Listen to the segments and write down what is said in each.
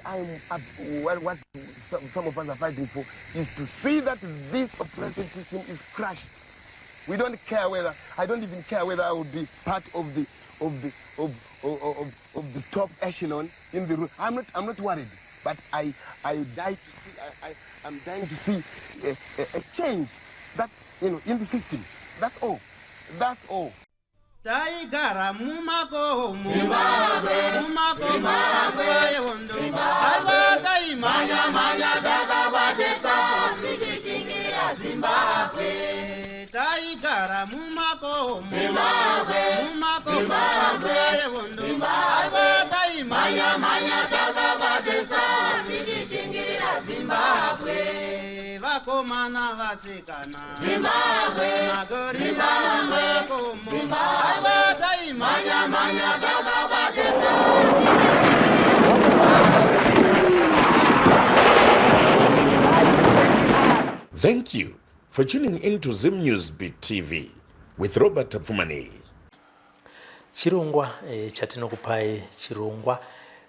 I'm up, what some of us are fighting for is to see that this oppressive system is crushed. We don't care whether, I don't even care whether I will be part of the of the of of, of, of the top echelon in the room. I'm not worried, but I die to see I'm dying to see a change that in the system. That's all. That's all. Taigara mumakomo, mumakomo yehondo, aiwa taimhanya mhanya takabatesa tichichingira Zimbabwe. Taigara mumakomo, mumakomo yehondo, aiwa taimhanya mhanya takabatesa tichichingira Zimbabwe. Vakomana, vasikana, Zimbabwe, magorira mumakomo, aiwa taimhanya mhanya takabatesa. Thank you for tuning in to Zim News Beat TV with Robert Tafumani. Chirongwa chatinokupai chirongwa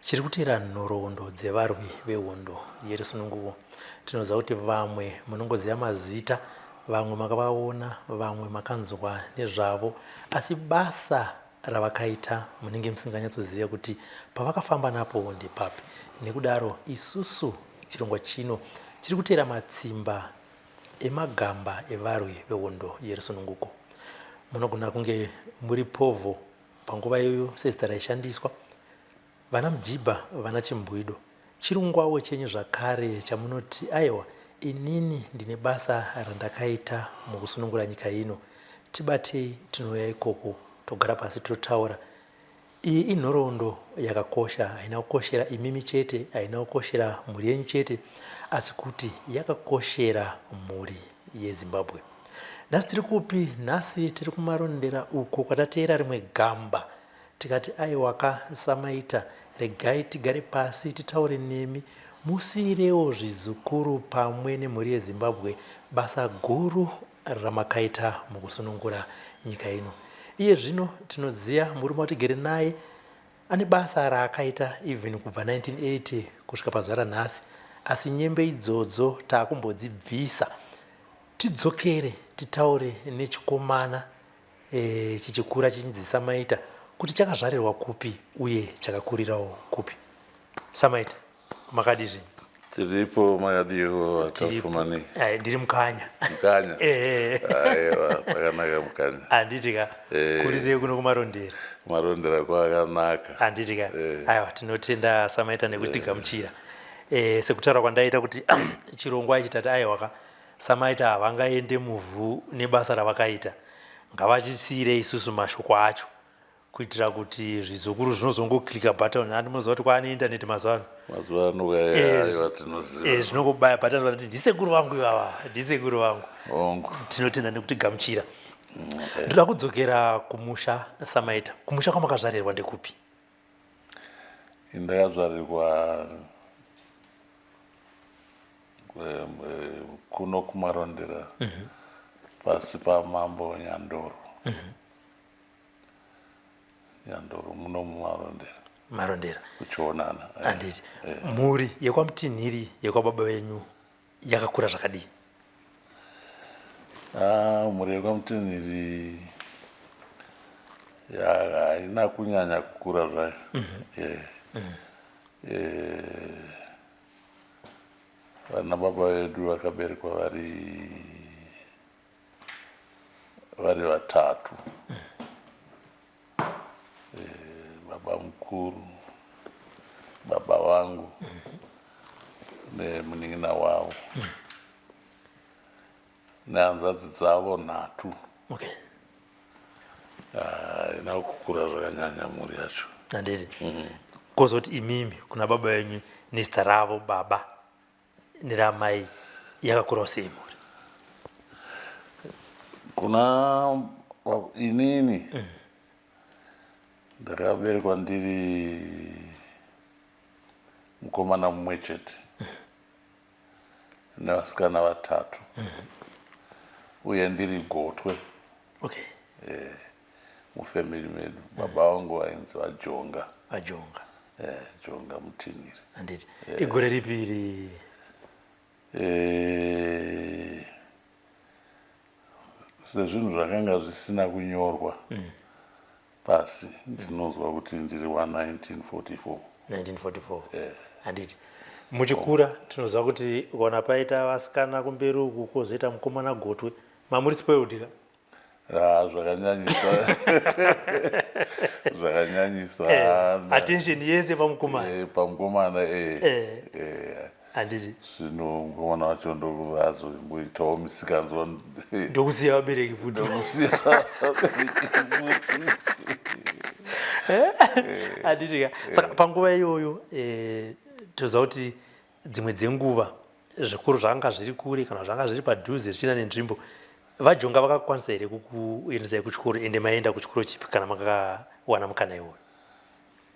chiri kuteera nhoroondo dzevarwi vehondo yerusununguko. Tinoziva kuti vamwe munongoziva mazita, vamwe makavaona, vamwe makanzwa nezvavo, asi basa ravakaita munenge musinganyatsoziva kuti pavakafamba napo ndepapi. Nekudaro isusu chirongwa chino chiri kuteera matsimba emagamba evarwi vehondo yerusununguko. Munogona kunge muri povho panguva iyoyo sezita raishandiswa, vana Mujibha, vana Chimbwido. Chirongwawo chenyu zvakare chamunoti, "Aiwa, inini ndine basa randakaita mukusunungura nyika ino." Tibatei, tinouya ikoko, togara pasi, totaura. Iyi inhoroondo yakakosha. Haina kukoshera imimi chete, haina kukoshera mhuri yenyu chete, asi kuti yakakoshera mhuri yeZimbabwe. Nhasi tiri kupi? Nhasi tiri kuMarondera, uko kwatateera rimwe gamba, tikati, "Aiwaka, Samaita, regai tigare pasi titaure nemi, musiyirewo zvizukuru pamwe nemhuri yeZimbabwe basa guru ramakaita mukusunungura nyika ino." Iye zvino tinoziva murume watigere naye ane basa raakaita even kubva 1980 kusvika pazuva ranhasi, asi nyembe idzodzo taakumbodzibvisa, tidzokere titaure nechikomana chichikura chichinzi Samaita, kuti chakazvarirwa kupi uye chakakurirawo kupi. Samaita, makadii zvenyu? Tiripo, makadiwo, vaTafumani? Ndiri mukanya. Mukanya? Eh. Aiwa, pakanaka mukanya. Handiti ka? Kuri sei kuno kuMarondera? Marondera kwakanaka. Handiti ka? Aiwa, tinotenda Samaita nekutigamuchira. Sekutaura kwandaita kuti chirongwa ichi, tati, aiwa ka, Samaita havangaende muvhu nebasa ravakaita, ngavachisiyire isusu mashoko acho, kuitira kuti zvizukuru zvinozongoclicka button. Handi munoziva kuti kwaane intaneti mazuva ano? Mazuva ano, aiwa, tinoziva. Zvinongobaya button, vanoti, "Ndisekuru vangu ivava, ndisekuru vangu." Hongu. Tinotenda nekutigamuchira. Ndoda kudzokera kumusha, Samaita. Kumusha kwamakazvarirwa ndekupi? Ndakazvarirwa kuno kuMarondera, pasi pamambo Nyandoro. Nyandoro muno muMarondera. Marondera. Kuchionana. Handiti? Mhuri yekwaMutinhiri, yekwababa venyu, yakakura zvakadii? Ah, mhuri yekwaMutinhiri haina kunyanya kukura zvayo. Vana baba vedu vakaberekwa vari vatatu. Baba mukuru, baba vangu nemunin'ina wavo nehanzvadzi dzavo nhatu. Haina kukura zvakanyanya mhuri yacho. Handiti? Kozoti imimi, kuna baba venyu nezita ravo baba neramai, yakakurawo sei mhuri? Kuna inini, ndakaberekwa ndiri mukomana mumwe chete nevasikana vatatu, uye ndiri gotwe. Mufamily medu baba vangu vainzi VaJonga. VaJonga. Eh, Jonga Mutinhiri. Handiti. Igore ripi iri? Eh, sezvinhu zvakanga zvisina kunyorwa pasi, ndinonzwa kuti ndiri wa1944. 1944, handiti? Muchikura tinoziva kuti ukaona paita vasikana kumberi uku, kwozoita mukomana gotwe, mamuri spoiled ka? Ah, zvakanyanyisa, zvakanyanyisa. Attention yese pamukomana. Pamukomana. Handiti? Zvino mukomana wacho ndokuva azomboitawo misikanzwa. Ndokusiya vabereki futi. Ndokusiya. Handiti ka? Saka panguva iyoyo, toziva kuti dzimwe dzenguva zvikuru zvanga zviri kure kana zvanga zviri padhuze, zvichienda nenzvimbo. VaJonga vakakwanisa here kukuendesai kuchikoro? Ende maenda kuchikoro chipi kana makawana mukana iwoyo?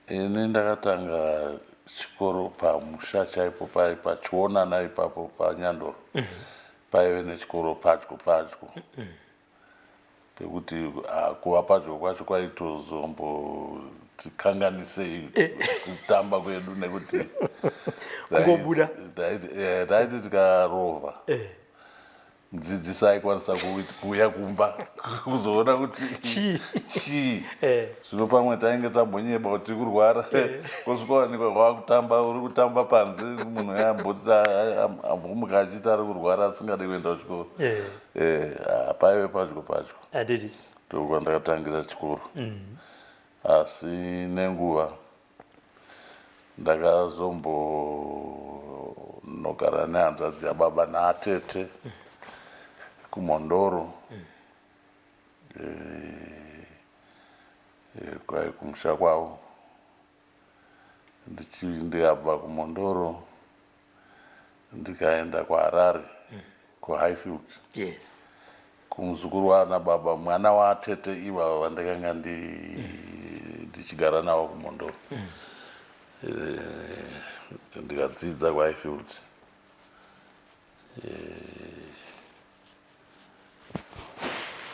Ini ndakatanga chikoro pamusha chaipo, pachionana ipapo paNyandoro. Paive nechikoro padyo padyo, pekuti kuva padyo kwacho kwaitozombotikanganisei kutamba kwedu, nekuti Kungobuda. Taiti tikarovha, mudzidzisi aikwanisa kuuya kumba kuzoona kuti Chii? Chii. Zvino pamwe tainge tambonyeba kuti tiri kurwara, kusvika wanikwa kwakutamba, uri kutamba panze. Munhu amboti ambomuka achiita ari kurwara, asingadi kuenda kuchikoro. Paive padyo padyo. Handiti? Ndokwandakatangira chikoro, asi nenguva ndakazombonogara nehanzvadzi yababa naatete kuMhondoro, kwai kumusha kwavo. Ndikabva kuMhondoro ndikaenda kuHarare, kuHighfield, kumuzukuru wana baba, mwana watete ivava vandakanga ndichigara navo kuMhondoro. Ndikadzidza kuHighfield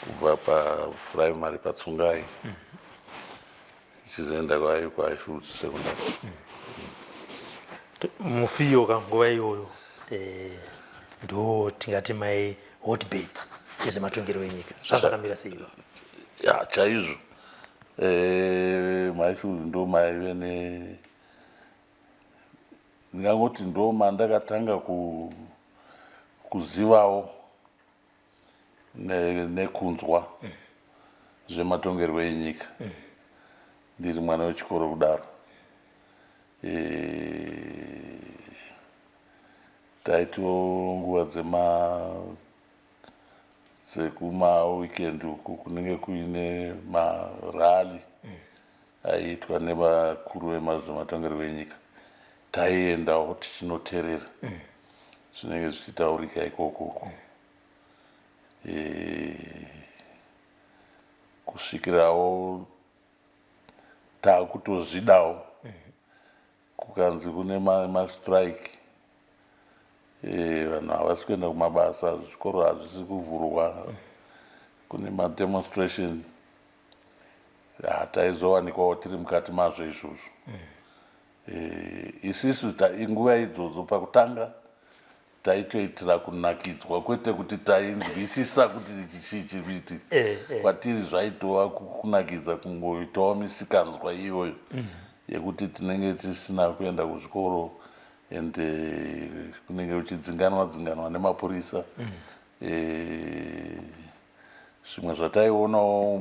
kubva paprimary paTsungai, ichizoenda kuHighfield Secondary. Mufiyo ka nguva iyoyo, ndo tingati mai hotbed yezvematongero enyika, zvazvakamira sei? Ya, chaizvo. MuHighfield ndo maive ne, ndingangoti ndo mandakatanga kuzivawo nekunzwa zvematongerwo enyika, ndiri mwana wechikoro kudaro. Taitiwo nguva dzekumaweekend uku kunenge kuine marally aiitwa nevakuru vemazvematongerwo enyika, taiendawo tichinoteerera zvinenge zvichitaurika ikokoko, kusvikirawo taakutozvidawo. Kukanzi kune mastrike, vanhu havasi kuenda kumabasa, zvikoro hazvisi kuvhurwa, kune mademonstration, hataizowanikwawo tiri mukati mazvo izvozvo. Isisu nguva idzodzo pakutanga taitoitira kunakidzwa, kwete kuti tainzwisisa kuti chii chiri kuitika. Kwatiri zvaitova kunakidza kungoitawo misikanzwa iyoyo yekuti tinenge tisina kuenda kuzvikoro and kunenge uchidzinganwa dzinganwa nemapurisa. Zvimwe zvataionawo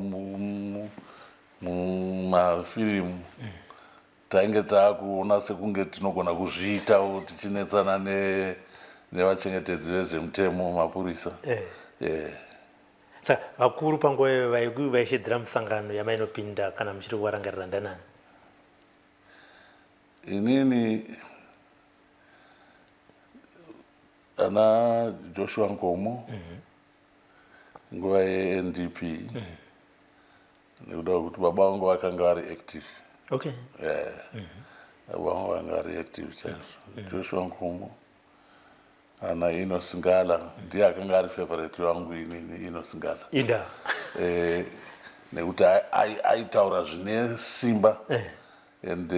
mumafirimu, tainge taakuona sekunge tinogona kuzviitawo, tichinetsana nevachengetedzi vezvemutemo, mapurisa. Saka vakuru panguva iyoyo vaishedzera musangano yamainopinda, kana muchiri kuvarangarira, ndanani? Inini ana Joshua Nkomo, nguva yeNDP, nekuda kwekuti baba vangu vakanga vari active. Baba vangu vanga vari active chaizvo. Joshua Nkomo, ana Enos Ngala, ndiye akanga ari favorite wangu inini, Enos Ngala. Inda? Nekuti aitaura zvine simba. And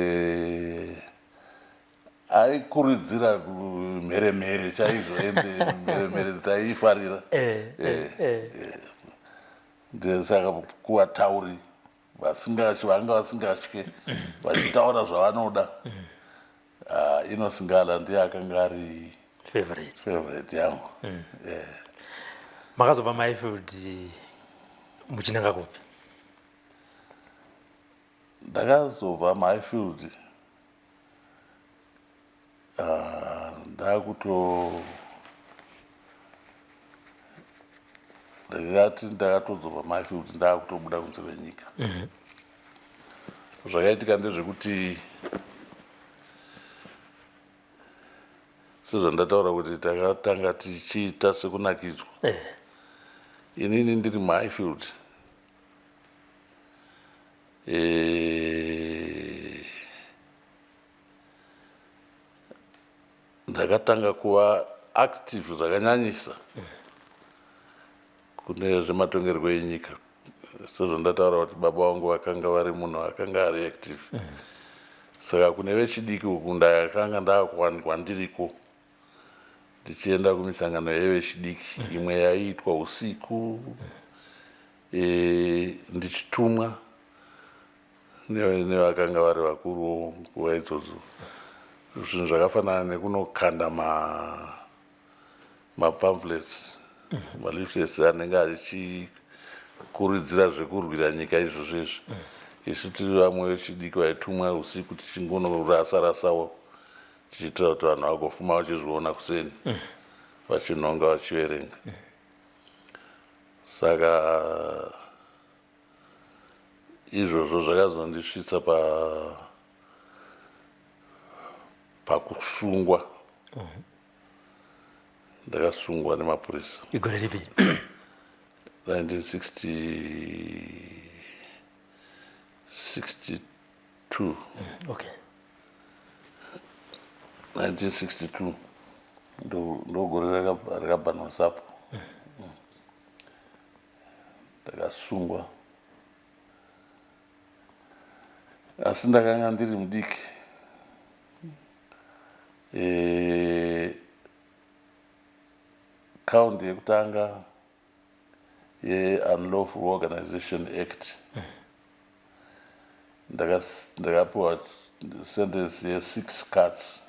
aikurudzira mheremhere chaizvo, ende mheremhere taiifarira. Saka kuvatauri vasingatyi, vanga vasingatye, vachitaura zvavanoda, Enos Ngala ndiye akanga ari favorite, favorite yangu. Makazobva muHighfield muchinanga kupi? Ndakazobva muHighfield ndakuto ndakati ndakatozobva muHighfield ndakutobuda kunze kwenyika. Zvakaitika ndezvekuti, sezvandataura kuti takatanga tichiita sekunakidzwa, inini ndiri muHighfield, ndakatanga kuva active zvakanyanyisa kune zvematongerwo enyika, sezvandataura kuti baba vangu vakanga vari munhu akanga ari active. Saka kune vechidiki uku ndakanga ndakuwanikwa ndiriko, ndichienda kumisangano yevechidiki, imwe yaiitwa usiku, ndichitumwa nevakanga vari vakuru nguva idzodzo, zvinhu zvakafanana nekunokanda mapamphlets, maleaflets anenge achikurudzira zvekurwira nyika izvozvo izvi. Isu tiri vamwe vechidiki vaitumwa usiku tichingonorasa rasawo, tichiitira kuti vanhu vagofuma vachizviona kuseni, vachinhonga, vachiverenga. Saka izvozvo zvakazondisvitsa pakusungwa. Ndakasungwa nemapurisa. Igore ripi? 1962. 1962 ndogore rakabhanwa ZAPU. Ndakasungwa, asi ndakanga ndiri mudiki. Count yekutanga yeUnlawful Organization Act, ndakapiwa sentence ye6 cuts,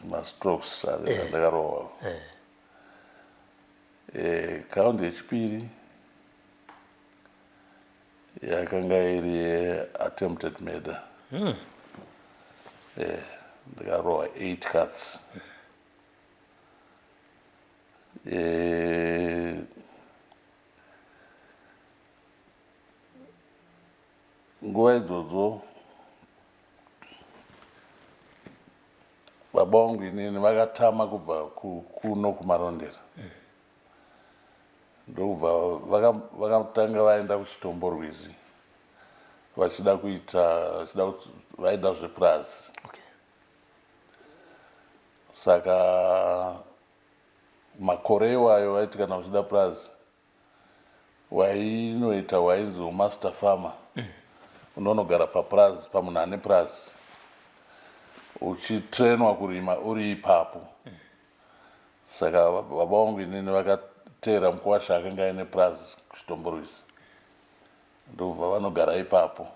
mastrokes andakarohwa. Count yechipiri yakanga iri yeattempted murder. Ndakarohwa 8 cuts. Nguva idzodzo baba vangu inini vakatama kubva kuno kuMarondera, ndokubva vakatanga vaenda kuChitomborwizi vachida kuita, vachida vaida zvepurazi. Saka makore iwayo vaiti kana uchida purazi wainoita wainzi umaster farmer, unonogara papurazi pamunhu ane purazi, uchitrenwa kurima uri ipapo. Saka baba vangu inini vakateera mukuwasha akanga aine purazi kuChitomborwizi, ndobva vanogara ipapo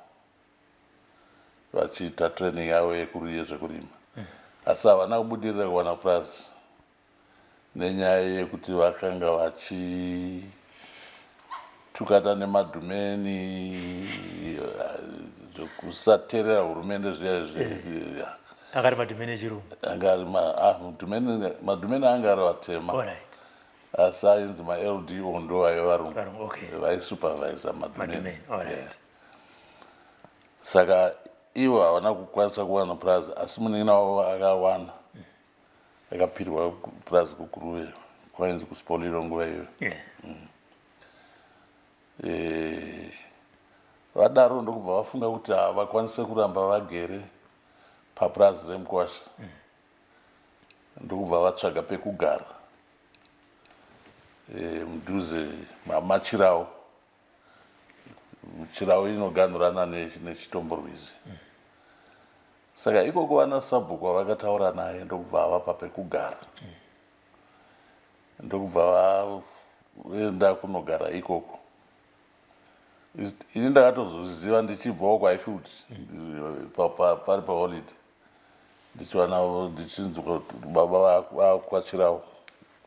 vachiita training yavo yezvekurima. Asi havana kubudirira kuwana purazi nenyaya yekuti vakanga vachitukana nemadhumeni, zvekusateerera hurumende zviya izvi. Anga ari madhumeni echirungu? Anga ari madhumeni anga ari vatema, asi ainzi maLDO, ndo vaiva varungu vaisupervisa madhumeni. Saka ivo havana kukwanisa kuwana purazi, asi munin'ina wavo akawana, akapirwa purazi kuGuruve, kwainzi kuSipolilo nguva iyoyo. Vadaro ndokubva vafunga kuti havakwanise kuramba vagere papurazi remukwasha, ndokubva vatsvaga pekugara mudhuze maMachirawo. Chirau inoganhurana neChitomborwizi. Saka ikoko vana sabhuku vavakataura naye ndokubva avapa pekugara. Ndokubva vaenda kunogara ikoko. Ini ndakatozozviziva ndichibvawo kuHighfield pari paholiday. Ndichiwana ndichinzwa kuti baba vakwachirawo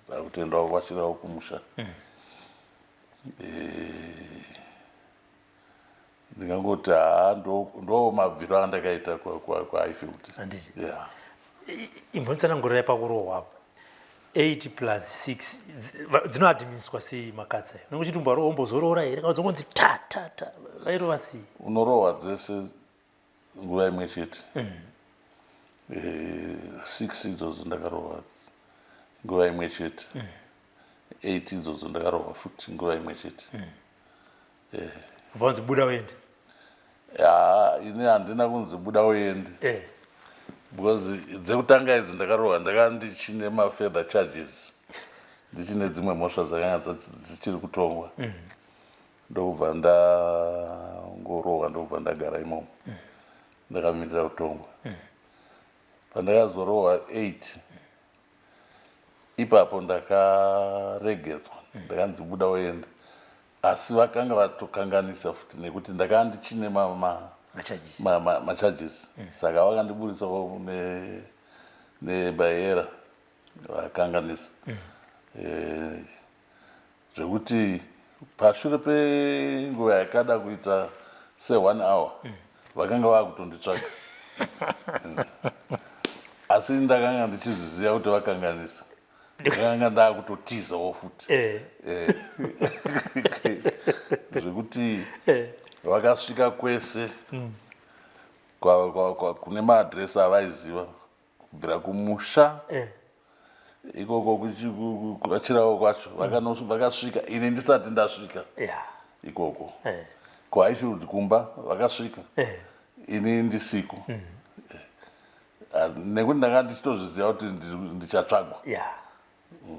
vakutoendawo kwachirawo kumusha. Ndingangoti haa ndo mabviro andakaita kuHighfield. Handiti? Yeah. Imbonditsanangurirai pakurohwa apa. 8 plus 6 dzinoadminiswa sei makatsi ayo? Unenge uchiti umbarohwa umbozoroora here kana dzongonzi ta ta ta vairova sei? Unorohwa dzese nguva imwe chete. 6 idzodzo ndakarohwa nguva imwe chete. 8 idzodzo ndakarohwa futi nguva imwe chete. Vanzi buda uende. Ya, ini handina kunzi buda uende. Because dzekutanga idzi ndakarohwa ndakanga ndichine mafurther charges. Ndichine dzimwe mhosva dzakanga dzichiri kutongwa. Ndokubva ndangorohwa ndokubva ndagara imomo. Ndakamirira kutongwa. Pandakazorohwa 8 ipapo ndakaregedzwa. Ndakanzi buda uende. Asi vakanga vatokanganisa futi nekuti ndakanga ndichine Macharges. macharges. Saka vakandiburitsawo nebayera vakanganisa. Zvekuti pashure penguva yakada kuita se 1 hour vakanga vakutonditsvaga. Asi ndakanga ndichizviziva kuti vakanganisa. Ndakanga ndakutotizawo futi. Zvekuti vakasvika kwese kune maadresi avaiziva kubvira kumusha ikoko kwachirawo kwacho vakasvika ini ndisati ndasvika ikoko. KuHighfield kumba vakasvika ini ndisiko. Nekuti ndanga ndichitozviziva kuti ndichatsvagwa.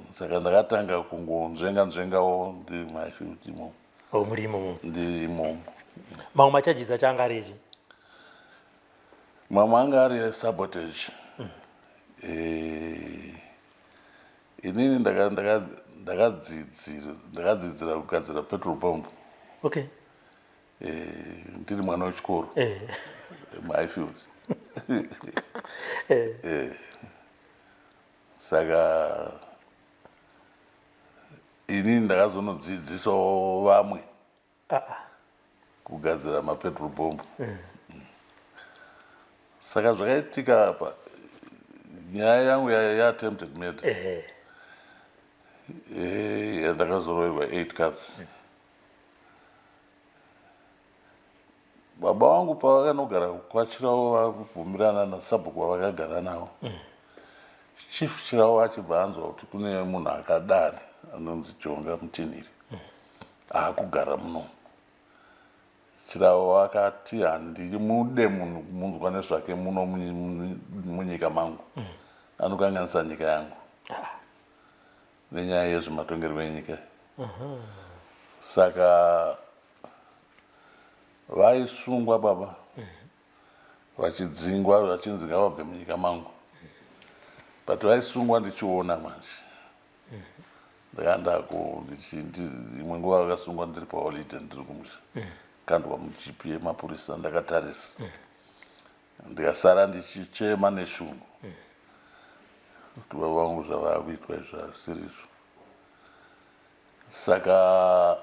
Saka ndakatanga kungonzvenga nzvengawo ndiri muHighfield imomo. Oh, muri imomo. Ndiri imomo. Mamwe macharges acho anga ari echi? Mamwe anga ari sabotage. Inini ndakadzidzira kugadzira petrol pump. Ndiri mwana wechikoro. MuHighfield. Saka inini ndakazonodzidzisawo vamwe kugadzira mapetrol bomb. Saka zvakaitika apa nyaya yangu ya attempted murder. Yandakazoroverwa 8 cuts. Baba vangu pavakanogara kwaChirawo vabvumirana nasabhuku vavakagara navo. Chief Chirawo achibva anzwa kuti kune munhu akadari anonzi Jonga Mutinhiri akugara muno. Chirawo akati handimude munhu kumunzwa nezvake muno munyika mangu. Anokanganisa nyika yangu. Nenyaya yezvematongerwo enyika. Saka vaisungwa baba vachidzingwa vachinzi ngavabve munyika mangu. But vaisungwa ndichiona manje. Imwe nguva vakasungwa ndiri paholiday ndiri kumusha. Kandwa mujeep yemapurisa ndakatarisa. Ndikasara ndichichema neshungu. Kuti baba vangu zvavakuitwa izvi hazvisiri izvo. Saka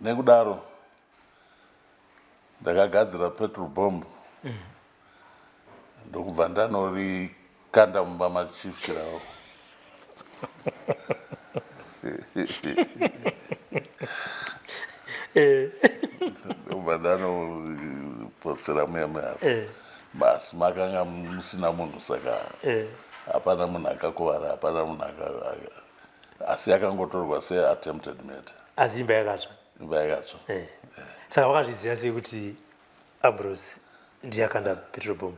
nekudaro ndakagadzira petrol bomb. Ndokubva ndanorikanda mumba machief Chirawo. Ndokubva ndanopotsera muya muya. Basi makanga musina munhu saka hapana munhu akakuvara, hapana munhu asi yakangotorwa se attempted murder. Asi imba yakatsva. Imba yakatsva. Saka wakazviziva sei kuti Ambrose ndiye akanda petrol bomb?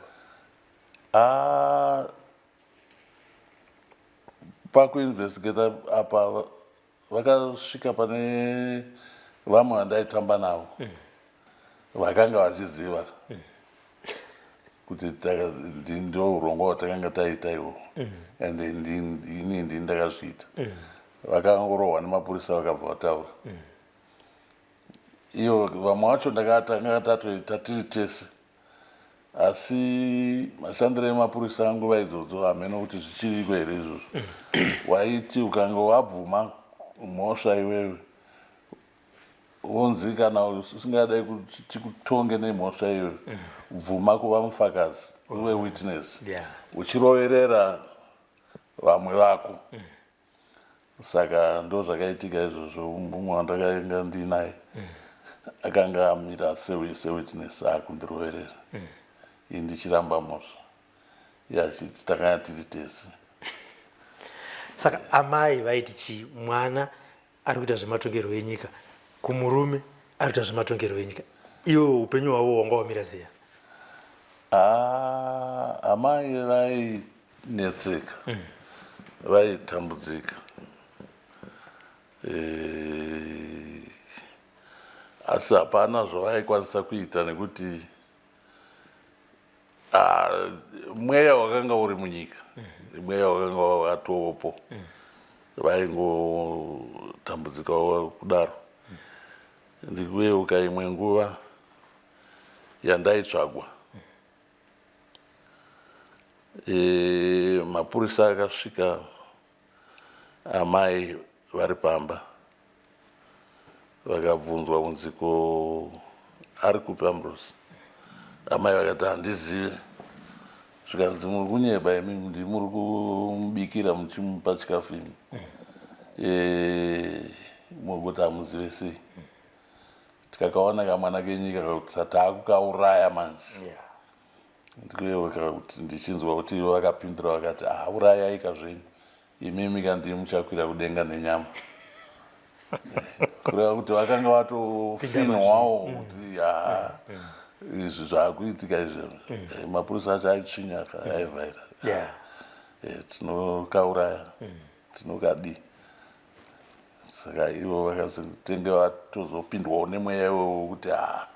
Pakuinvestigata apa vakasvika pane vamwe vandaitamba navo. Vakanga vachiziva kuti ndo urongwa hwatakanga taita iwo and ini ndini ndakazviita. Vakangorohwa nemapurisa vakabva vataura. Iyo vamwe vacho ndakatanga tatoita tiri tese, asi mashandiro emapurisa anguva idzodzo hameno kuti zvichiriko here izvozvo. Waiti ukange wabvuma mhosva iwewe, wonzi kana usingadai kuti tikutonge nemhosva iyoyo, bvuma kuva mufakazi, uve witness, uchiroverera vamwe vako. Saka ndo zvakaitika izvozvo. Mumwe wandakainga ndinaye akanga amira sewitness akundiroverera, ini ndichiramba mhosva, iye achiti takanga tiri tese. Saka amai vaiti chii? Mwana ari kuita zvematongerwo enyika, kumurume ari kuita zvematongerwo enyika, iwo upenyu hwavo hwanga wamira zeya? Ah, amai vainetseka, vaitambudzika. Asi hapana zvavaikwanisa kuita nekuti mweya wakanga uri munyika, mweya wakanga watopo. Vaingotambudzika kudaro. Ndikuyeuka imwe nguva yandaitsvagwa, mapurisa akasvika amai vari pamba, vakabvunzwa kunzi ko ari kupi Ambrose? Amai vakati handizive. Zvikanzi muri kunyeba imi, ndimuri kumubikira muchimupa chikafu imi. Muri kuti hamuzive sei? Tikakaona kamwana kenyika kakuti taakukauraya manje. Ndikuyeuka kuti ndichinzwa kuti ivo vakapindura vakati ah, urayai kazvenyu imimi, kandii muchakwira kudenga nenyama. Kureva kuti vakanga vatofinhwawo kuti ha, izvi zvaakuitika izvi. Mapurisa acho aitsvinya, aivhaira. Tinokauraya, tinokadii? Saka ivo vakazotenge vatozopindwawo nemweya iwowo wekuti ha,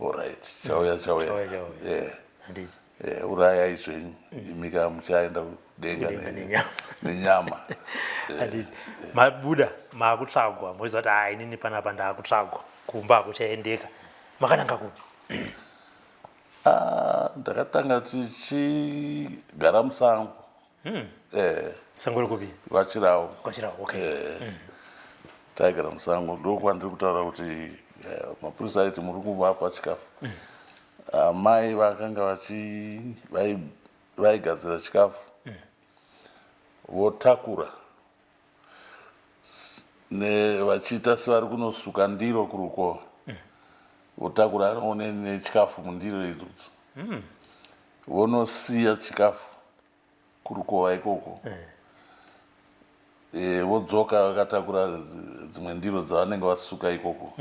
alright, chauya chauya. Chauya, chauya. Handiti. Urayai zvenyu imi ka, muchaenda kudenga Kudenga nenyama. Nenyama. Handiti mabuda maakutsvagwa, moziva kuti ha, inini panapa ndaakutsvagwa, kumba hakuchaendeka. Makananga kupi? Ah, ndakatanga tichigara musango. Sango rekupi? VaChirau. KwaChirau, okay. Taigara musango, ndokwandiri kutaura kuti mapurisa aiti muri kuvapa chikafu. Amai vakanga vachi vaigadzira chikafu, votakura vachiita sevari kunosuka ndiro kurukova, votakura nechikafu mundiro idzodzo, vonosiya chikafu kurukova ikoko. Vodzoka vakatakura dzimwe ndiro dzavanenge vasuka ikoko.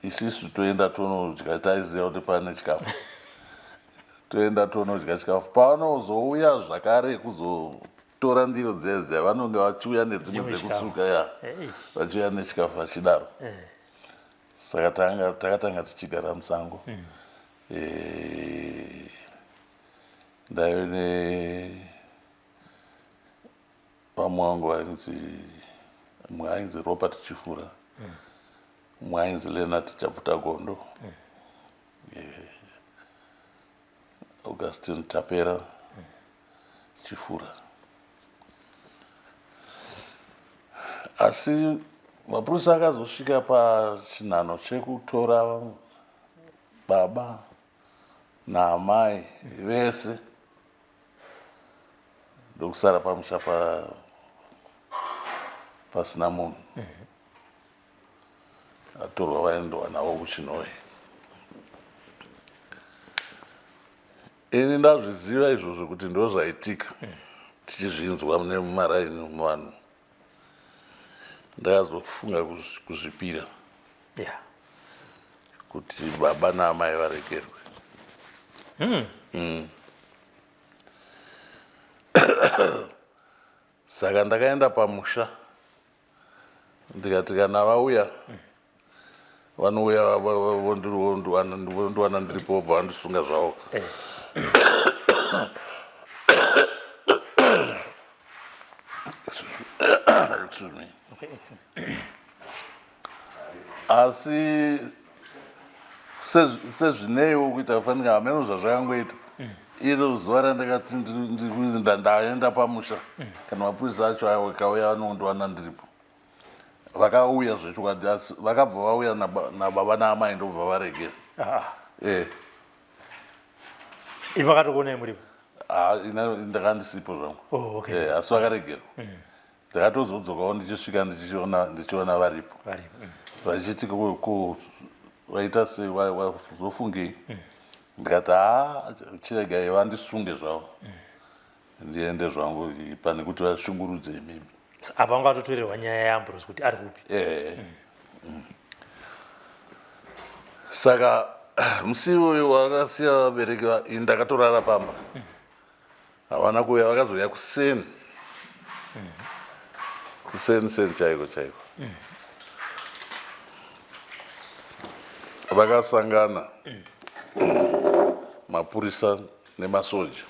Isisu toenda tonodya, taiziva kuti pane chikafu, toenda tonodya chikafu. Pavanozouya zvakare kuzotora ndiro dziya dziya, vanonge vachiuya nedzimwe Chimwe dzekusuka ya. Hey. Vachiuya nechikafu vachidaro. Saka takatanga tichigara musango. Ndaive ne vamwe vangu vainzi, mumwe ainzi Robert Chifura, mumwe ainzi Leonard Chabvuta Gondo, Augustine Tapera Chifura. Asi mapurisa akazosvika pachinhano chekutora baba naamai vese, ndokusara pamusha pasina munhu. Atorwa vaendwa navo kuChinhoyi. Ini ndazviziva izvozvo kuti ndo zvaitika, tichizvinzwa nemumaraini muvanhu. Ndakazofunga kuzvipira kuti baba naamai varegerwe. Saka ndakaenda pamusha, ndikati kana vauya. Vanouya vondiwana ndiripo vobva vandisunga zvavo. Eh. Excuse me. Okay, it's Asi sezvineiwo kuita fanika hameno zvazvakangoita iro zuva randakati ndaenda pamusha kana mapurisa acho akauya anondiwana ndiripo. Vakauya zvechokwadi asi vakabva vauya nababa naamai ndobva varegera. Ah. Eh. Ivo vakatokuonai muripo? Ah, ndakanga ndisipo zvangu. Oh, okay. Eh, asi vakaregera. Ndakatozodzokawo ndichisvika ndichiona varipo. Varipo. Vachiti ko vaita sei, wazofungei? Ndikati haa, chiregai vandisunge zvavo. Ndiende zvangu pane kuti vashungurudze imimi. Apa vanga vatotorerwa nyaya yaAmbrose kuti ari kupi? Eh. Saka musi iwoyo wakasiya vabereki ini ndakatorara pamba. Havana kuuya, vakazouya kuseni. Kuseni seni chaiko chaiko. Vakasangana mapurisa nemasoja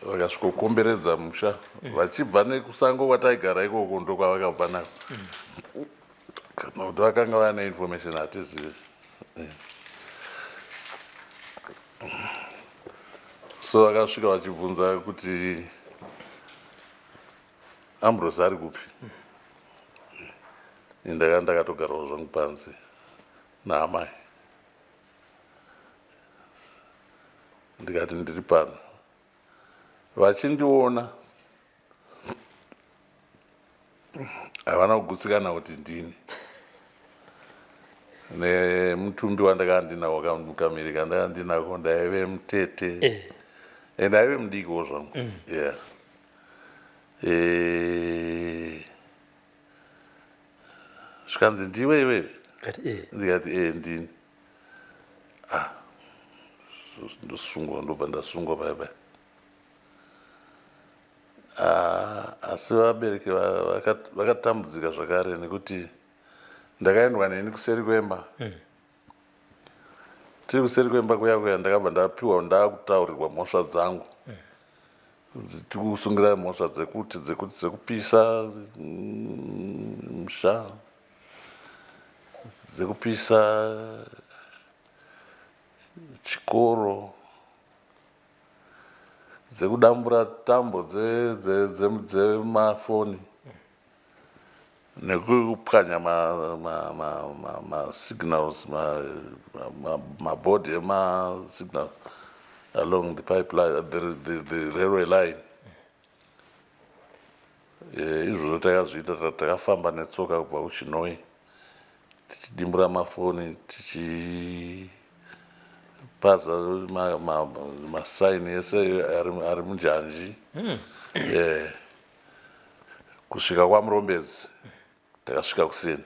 vakasvikokomberedza musha vachibva nekusango kwataigara ikoko ndokwavakabva nako. Kana kuti vakanga vane information hatizivi. So vakasvika vachibvunza kuti Ambrose ari kupi. Ndakanga ndakatogarawo zvangu panze naamai. Ndikati ndiri pano. Vachindiona havana kugutsikana kuti ndini. Nemutumbi wandakanga ndinawo kamiri kandakanga ndinako ndaive mutete. And aive mudikiwo zvangu. Yeah. Zvikanzi ndiwe iwewe? Ndikati ndini. Ah. Ndosungwa, ndobva ndasungwa paya paya. Ah, asi vabereki vakatambudzika zvakare nekuti ndakaendwa neni kuseri kwemba. Tiri kuseri kwemba kuya kuya ndakabva ndapiwa ndakutaurirwa mhosva dzangu. Tikusungira mhosva dzekuti dzekuti dzekupisa musha, dzekupisa chikoro, dzekudambura tambo dzemafoni nekupwanya masignals, mabhodhi emasignal along the pipeline, the railway line. Izvozvo takazviita, takafamba netsoka kubva kuChinhoyi tichidimbura mafoni, tichipaza masaini ese ari munjanji. Kusvika kwaMurombedzi takasvika kuseni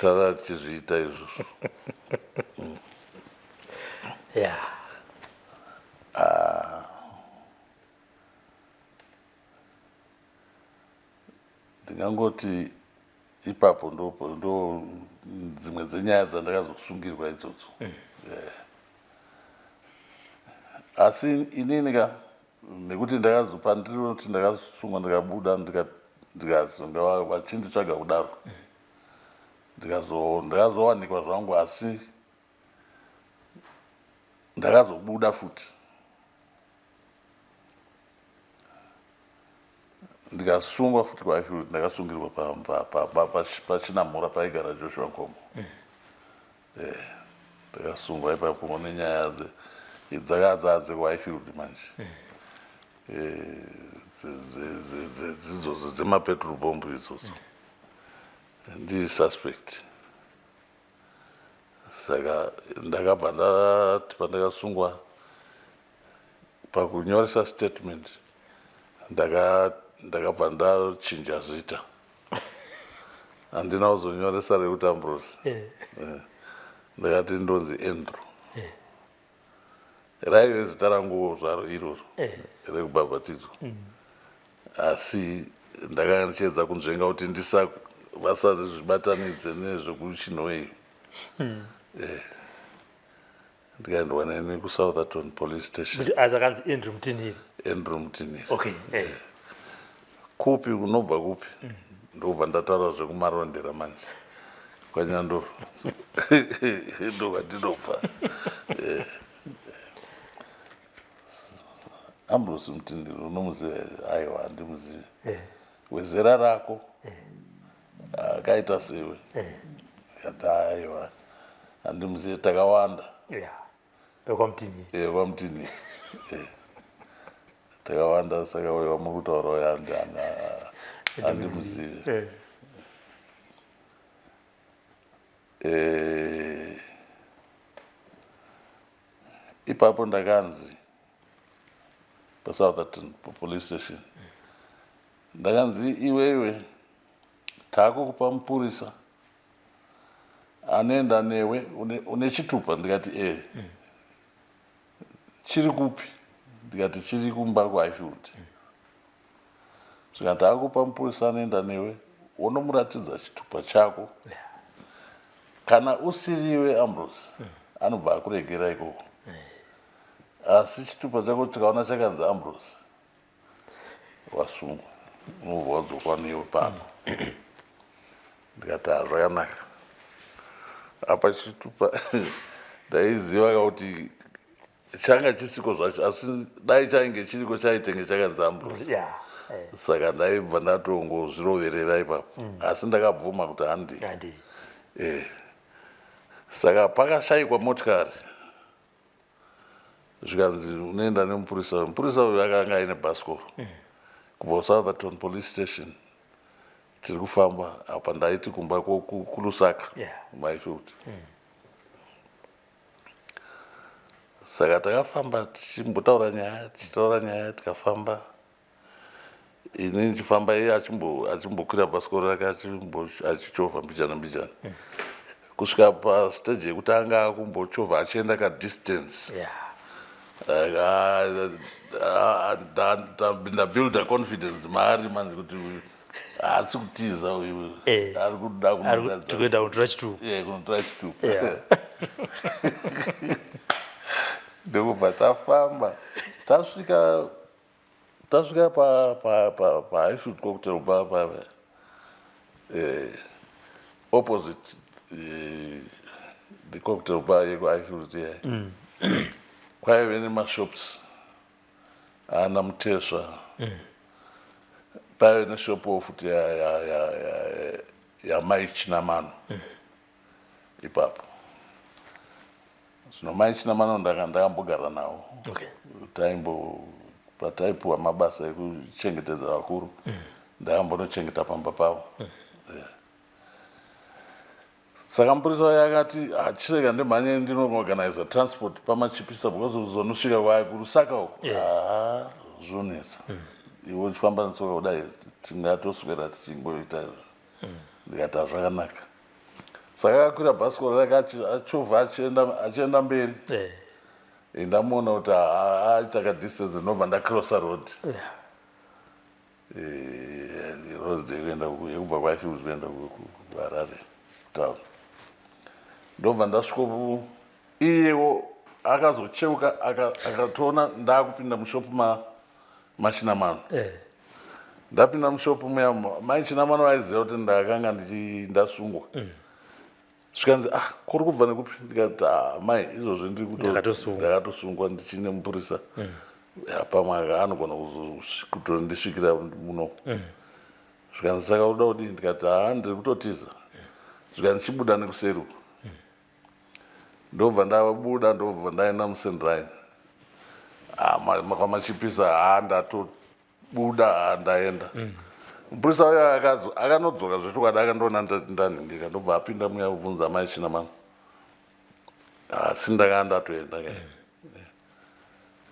tara tichizviita izvozvo. Ndingangoti ipapo ndo dzimwe dzenyaya dzandakazosungirwa idzodzo. Asi inini ka nekuti ndakazopa ndinoti ndakasungwa ndikabuda ndikazonga vachinditsvaga kudaro. Ndikazowanikwa zvangu asi ndakazobuda futi. Ndikasungwa futi kwaIfield, ndakasungirwa paChinamhora paigara Joshua Nkomo. Ndakasungwa ipapo nenyaya dzakadza dzekuIfield manje. Idzodzo dzemapetrol bomb idzodzo. Ndiri suspect. Saka ndakabva ndati pandakasungwa pakunyoresa statement ndakabva ndachinja zita. Handina kuzonyoresa rekuti Ambrose. Ndakati ndonzi Andrew. Raive zita ranguwo zvaro iroro rekubhabhatidzwa. Asi ndakanga ndichiedza kunzvenga kuti Vasazvibatanidze nezvekuchinhoyi. Eh. Ndikaendwa neni kuSoutherton Police Station. Asi akanzi Andrew Mutinhiri. Andrew Mutinhiri. Okay. Eh. Kupi unobva kupi? Ndobva ndataura zvekumarondera manje. KwaNyandoro. Ndokwandinobva. Eh. Ambrose Mutinhiri unomuziva here? Aiwa handimuzivi. Eh. Wezera rako akaita sewe. Ndikati aiwa handimuzive takawanda. Yeah. WekwaMutinhiri. Eh, kwaMutinhiri. Eh. Takawanda saka uyo wamuri kutaura uyo handimuzive. Eh. Eh, ipapo ndakanzi paSoutherton police station ndakanzi iwewe takukupa mupurisa anoenda newe une chitupa ndikati e chiri kupi ndikati chiri kumba kuHighfield zvikati akupa mupurisa anoenda newe wonomuratidza chitupa chako kana usiriwe Ambrose anobva akuregera ikoko asi chitupa chako tikaona chakanzi Ambrose wasungwa unobva wadzokwa newe pano ndikati hazvakanaka apa chitupa ndaiziva kakuti changa chisiko zvacho asi dai chainge chiriko chaitenge chakanzi Ambrose Yeah. Eh. saka ndaibva ndatongozviroverera ipapo asi ndakabvuma kuti handi Handi. Eh. Saka pakashayikwa motikari zvikanzi unoenda nemupurisa uyu mupurisa uyu akanga aine bhasikoro kubva kuSoutherton police station tiri kufamba apa ndaiti kumba kuLusaka Yeah. Maifield saka takafamba tichimbotaura nyaya tichitaura nyaya tikafamba ini ndichifamba iye achimbokwira bhasikoro rake achichovha mbijana mbijana kusvika pastage yekuti anga akumbochovha achienda kadistance. Yeah. Ndabuilda confidence maari manje kuti uyu haasi kutiza uyu Eh. ari kuda Ari kunoratidza- kuenda kunotora chitupa. Eh, kunotora chitupa. Yeah. Ndokubva tafamba tasvika paHighfield Cocktail Bar pa opposite the cocktail bar yekuHighfield iya kwaive nemashops ana Mutesva paive neshopuwo futi yamai Chinamano ipapo zvino mai Chinamano ndakambogara nawo taimbo pataipiwa mabasa ekuchengetedza vakuru ndakambonochengeta pamba pavo. Yeah. Saka mupurisa waye akati hachirega ndimhanye ndinoorganiza transport pamachipisa because uzonosvika kwaye kuLusaka uko haa zvonetsa iwe uchifamba netsoka kudai tingatoswera tichingoita izvo ndikati hazvakanaka saka akakwira bhasikoro rake achovha achienda mberi. Ndamuona kuti aita kadistance ndobva ndacrossa road. Road yekuenda yekubva kwaHighfield kuenda kuHarare town ndobva ndasvika iyewo akazocheuka akatoona ndaakupinda mushopu maChinamano. Ndapinda mushopu muya mai Chinamano vaiziva kuti ndakanga ndasungwa zvikanzi ah kuri kubva nekupi ndikati ah mai izvozvi ndiri Ndakatosungwa. Ndakatosungwa ndichine mupurisa. Ya, pamwe anogona kutondisvikira muno zvikanzi saka uda kudii ndikati haa ndiri kutotiza zvikanzi chibuda nekuseri uku ndobva ndabuda ndobva ndaenda musendrine kwamachipisa haa ndatobuda haa ndaenda mupurisa uyo akanodzoka zvechokwadi akandiona ndanhingika ndobva apinda muya kubvunza mai Chinamano asi ndakanga ndatoenda kai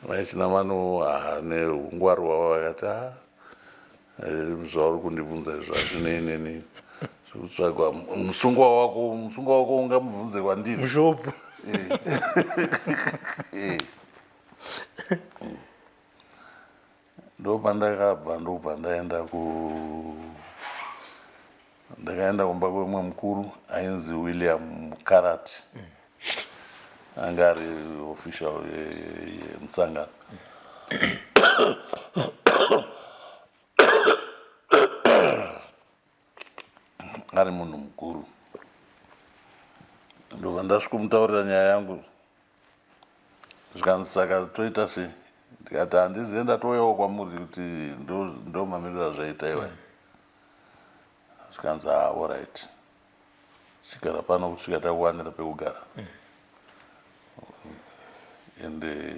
mai Chinamano neungwaru hwavo vakati a zvauri kundibvunza izvo hazvinei neni zvekutsvagwa musungwa wako ungamubvunze kwandiri Mushopu. Eh. Ndopandakabva ndobva ndaenda ku Ndakaenda kumba kwemumwe mukuru ainzi William Mukarati. Anga ari official yemusangano. Ari munhu mukuru. Ndobva ndasvikomutaurira nyaya yangu. Zvikanzi saka toita sei? Ndikati handizive, ndatouyawo kwamuri kuti ndo mamiriro azvaita iwai. Zvikanzi ah, alright, chigara pano kusvika takuwanira pekugara. Ende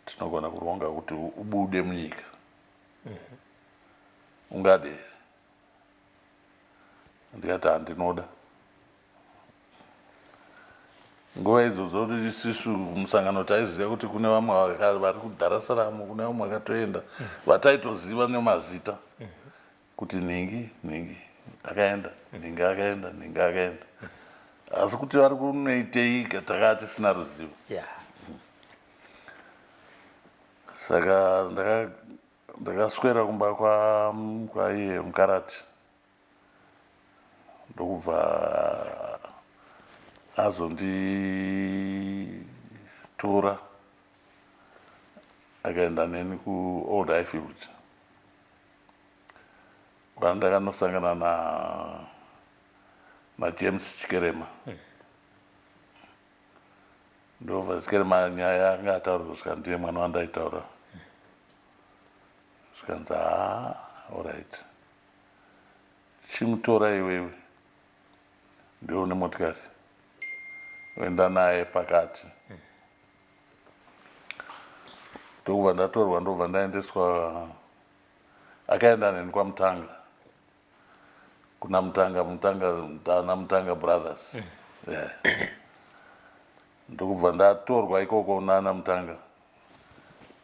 tinogona kuronga kuti ubude munyika. Ungade here? Ndikati handinoda. Nguva idzodzo kuti isisu musangano taiziva kuti kune vamwe vari kuDarasaramu, kune vamwe vakatoenda vataitoziva nemazita kuti nhingi nhingi akaenda, nhingi akaenda, nhingi akaenda, asi kuti vari kunoitei takaa tisina ruzivo. Saka ndakaswera kumba kwaiye Mukarati, ndokubva azonditora akaenda neni kuOld Highfield, kwandakanosangana naJames Chikerema. Ndobva Chikerema nyaya anga ataura kusvika ndiye mwana wandaitaura, zvikanzi haa, alright, chimutora iwewe, ndiwe une motikari, oenda naye pakati. Ndokubva ndatorwa, ndobva ndaendeswa, akaenda neni kwaMutanga, kuna Mutanga, Mutanga ana Mutanga Brothers. Yeah. Ndokubva ndatorwa ikoko nana Mutanga,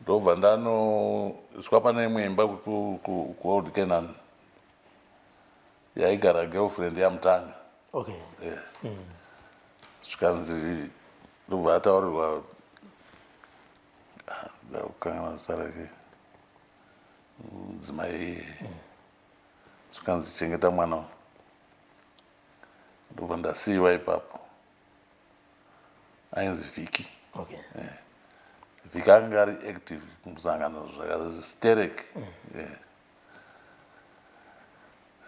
ndobva ndanoiswa pane imwe imba kuOld Canaan yaigara girlfriend yaMutanga. Yeah. Zvikanzi ndobva ataurirwa, ndakukangana zita rake, mudzimai iyeye. Zvikanzi chengeta mwana uyu. Ndobva ndasiyiwa ipapo. Ainzi Vhiki. Yeah. Vhiki anga ari active musangano zvakasterek. Yeah.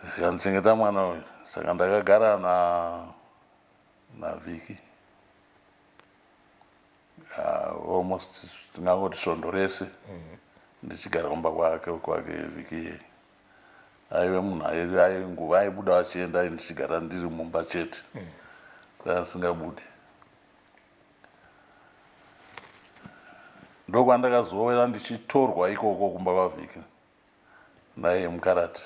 Zvikanzi chengeta mwana uyu. Saka ndakagara naVhiki almost tingangoti svondo rese ndichigara kumba kwake Vhiki iyeye. Aive munhu nguva aibuda achienda, ndichigara ndiri mumba chete, asingabudi. Ndokwandakazowera ndichitorwa ikoko kumba kwaVhiki naye Mukarati,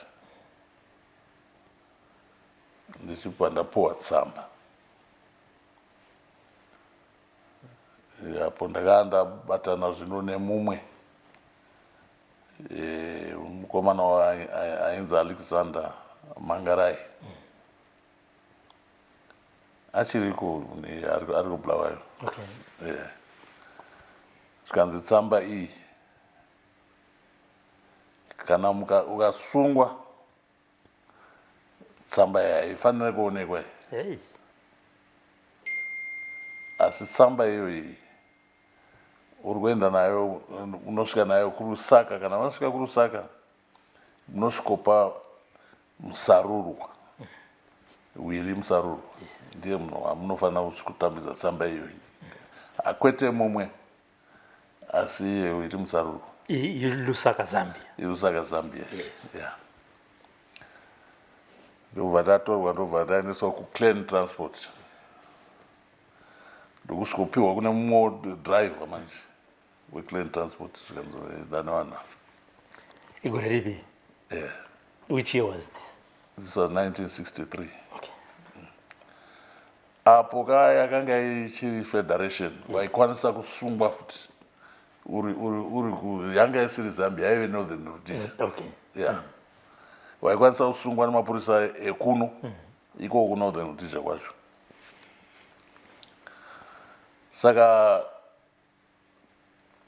ndichibva ndapuwa tsamba. Apo ndakaa ndabatana zvino nemumwe mukomana ainzi Alexander Mangarai, achiriko, ari kuBulawayo. Yeah. Zvikanzi tsamba iyi kana ukasungwa, tsamba iyi haifaniri kuonekwa iyi. Asi tsamba iyoyi uri kuenda nayo, unosvika nayo kuRusaka. Kana vasvika kuRusaka, munosvikopa Musarurwa, Wiri Musarurwa, ndiye munhu wamunofanira kutambidza tsamba iyoyi, kwete mumwe, asi iye Wiri Musarurwa. Lusaka, Zambia. ILusaka, Zambia. Yeah. Ndobva tatorwa, ndobva taendeswa kuClan Transport, ndokusvikopiwa kune mumwe driver manje weClan Transport, zvikanzi enda nevanhu ava. Igore ripi? Yeah. Which year was this? This was 1963. Apo ka yakanga ichiri federation, waikwanisa kusungwa futi uri yanga isiri Zambia, yaive Northern Rhodesia. Yeah, waikwanisa kusungwa nemapurisa ekuno ikoko kuNorthern Rhodesia kwacho. Saka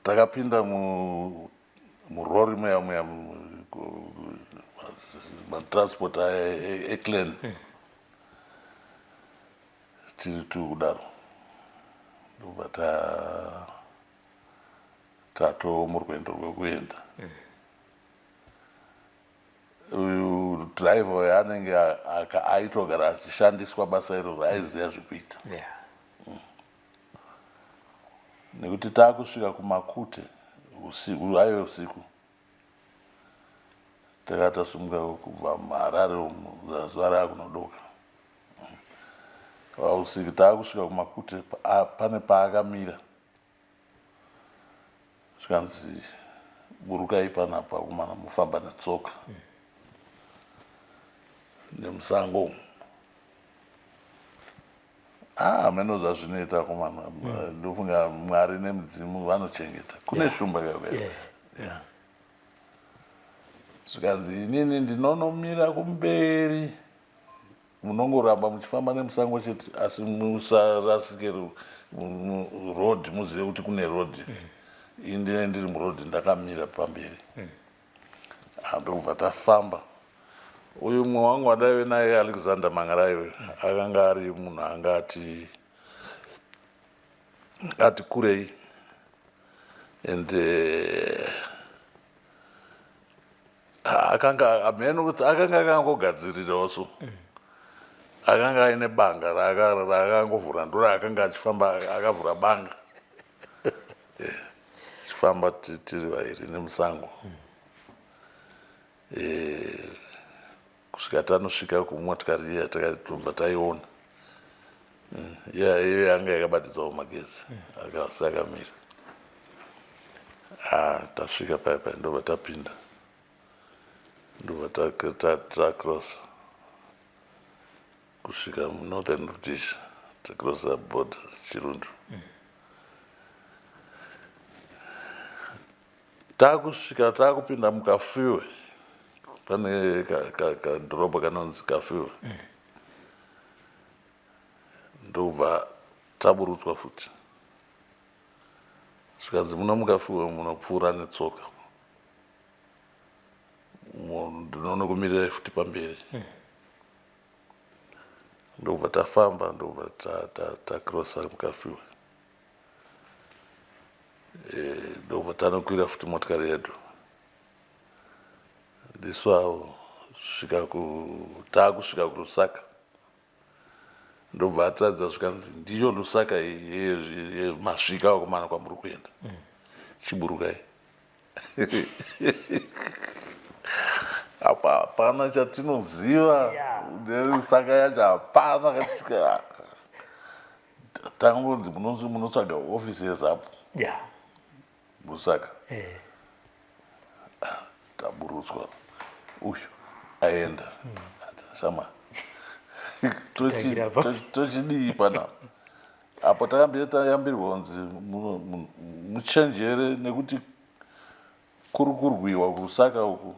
takapinda murori muya muya. Matransport aya eclan tiri tu kudaro, ndobva tato murwendo rwekuenda. Uyu driver uyu anenge aitogara achishandiswa basa iroro, aiziva zvekuita. Nekuti taakusvika kuMakute usiku, aive usiku, taka tasumuka kubva muHarare umu, zuva raakunodoka usiku. Taakusvika kuMakute, pane paakamira, zvikanzi, "Burukai panapa kumana, mufamba netsoka nemusango umu." Ah, hameno zvazvinoita komana. Ndofunga Mwari nemudzimu vanochengeta. Kune shumba kakaya. Zvikanzi, "Inini ndinonomira kumberi, munongoramba muchifamba nemusango chete, asi musarasike road, muzive kuti kune road. Ini ndine ndiri muroad, ndakamira pamberi." Ndobva tafamba. Uyu mumwe wangu wadaive naye, Alexander Mangaraiwe, akanga ari munhu anga ati kurei and akanga hameno kuti akanga akangogadzirirawo, so akanga aine banga raakangovhura, ndo raakanga achifamba akavhura banga. Tichifamba tiri vairi nemusango kusvika tanosvika kumotikari iya, takatobva taiona. Iya iyo yanga yakabatidzawo magetsi, akasi akamira. Ah, tasvika paya paya, ndobva tapinda, ndobva tacrossa kusvika muNorthern Rhodesia, tacrossa border Chirundu. Takusvika, takupinda muKafiwe, pane kadhorobha kanonzi Kafiwe, ndobva taburutswa futi, zvikanzi, "Muno muKafiwe munopfuura netsoka, ndinonokumirirai futi pamberi." Ndobva tafamba, ndobva tacrossa muKafiwe, ndobva tanokwira futi motikari yedu. Ndisu avo svika taakusvika kuLusaka, ndobva atiratidza, zvikanzi, "Ndiyo Lusaka yemasvika vakomana, kwamuri kuenda, chiburukai." Apa hapana chatinoziva neLusaka yacho, hapana. Tangonzi munotsvaga ofisi yeZAPU Lusaka. Taburutswa, uyu aenda shama. Tangira apa. Tochidii panapa? Apo takambire tayambirwa kunzi muchenjere nekuti kuri kurwiwa kuLusaka uku.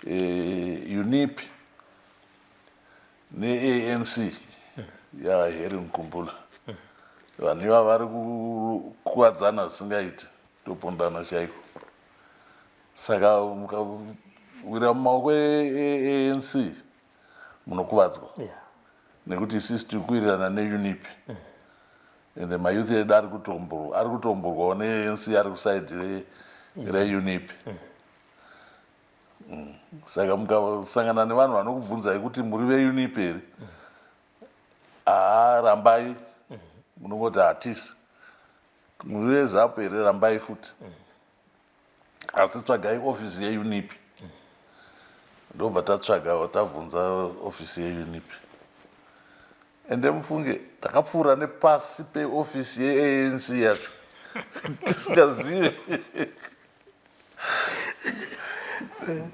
UNIP neANC yaHarry Nkumbula, vanhu ivava vari kukuvadzana zvisingaiti, topondana chaiko. Saka mukawira mumaoko eANC munokuvadzwa, nekuti isusu tiri kuwirirana neUNIP, ende mayouth edu ari kutomborwawo neANC, ari kuside reUNIP. Saka mukasangana nevanhu vanokubvunzai kuti muri veUNIP here, haa, rambai, munongoti hatisi. Muri veZAPU here, rambai futi, asi tsvagai ofisi yeUNIP. Ndobva tatsvaga, tabvunza ofisi yeUNIP. Ende mufunge takapfuura nepasi peofisi yeANC yacho tisingazive.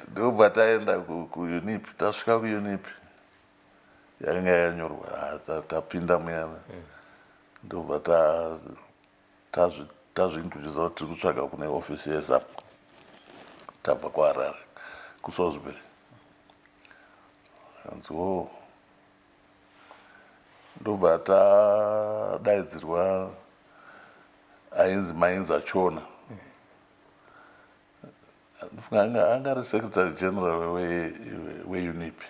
Ndobva taenda kuUNIP. Tasvika kuUNIP, yakanga yakanyorwa. Ah, tapinda muyana, ndobva tazviintrodusa kuti tiri kutsvaga kune ofisi yeZAPU, tabva kuHarare, kuSalisbury. Anzi o, ndobva tadaidzirwa ainzi Mainza Chona. Ndofunga anga ari secretary general weUNIP.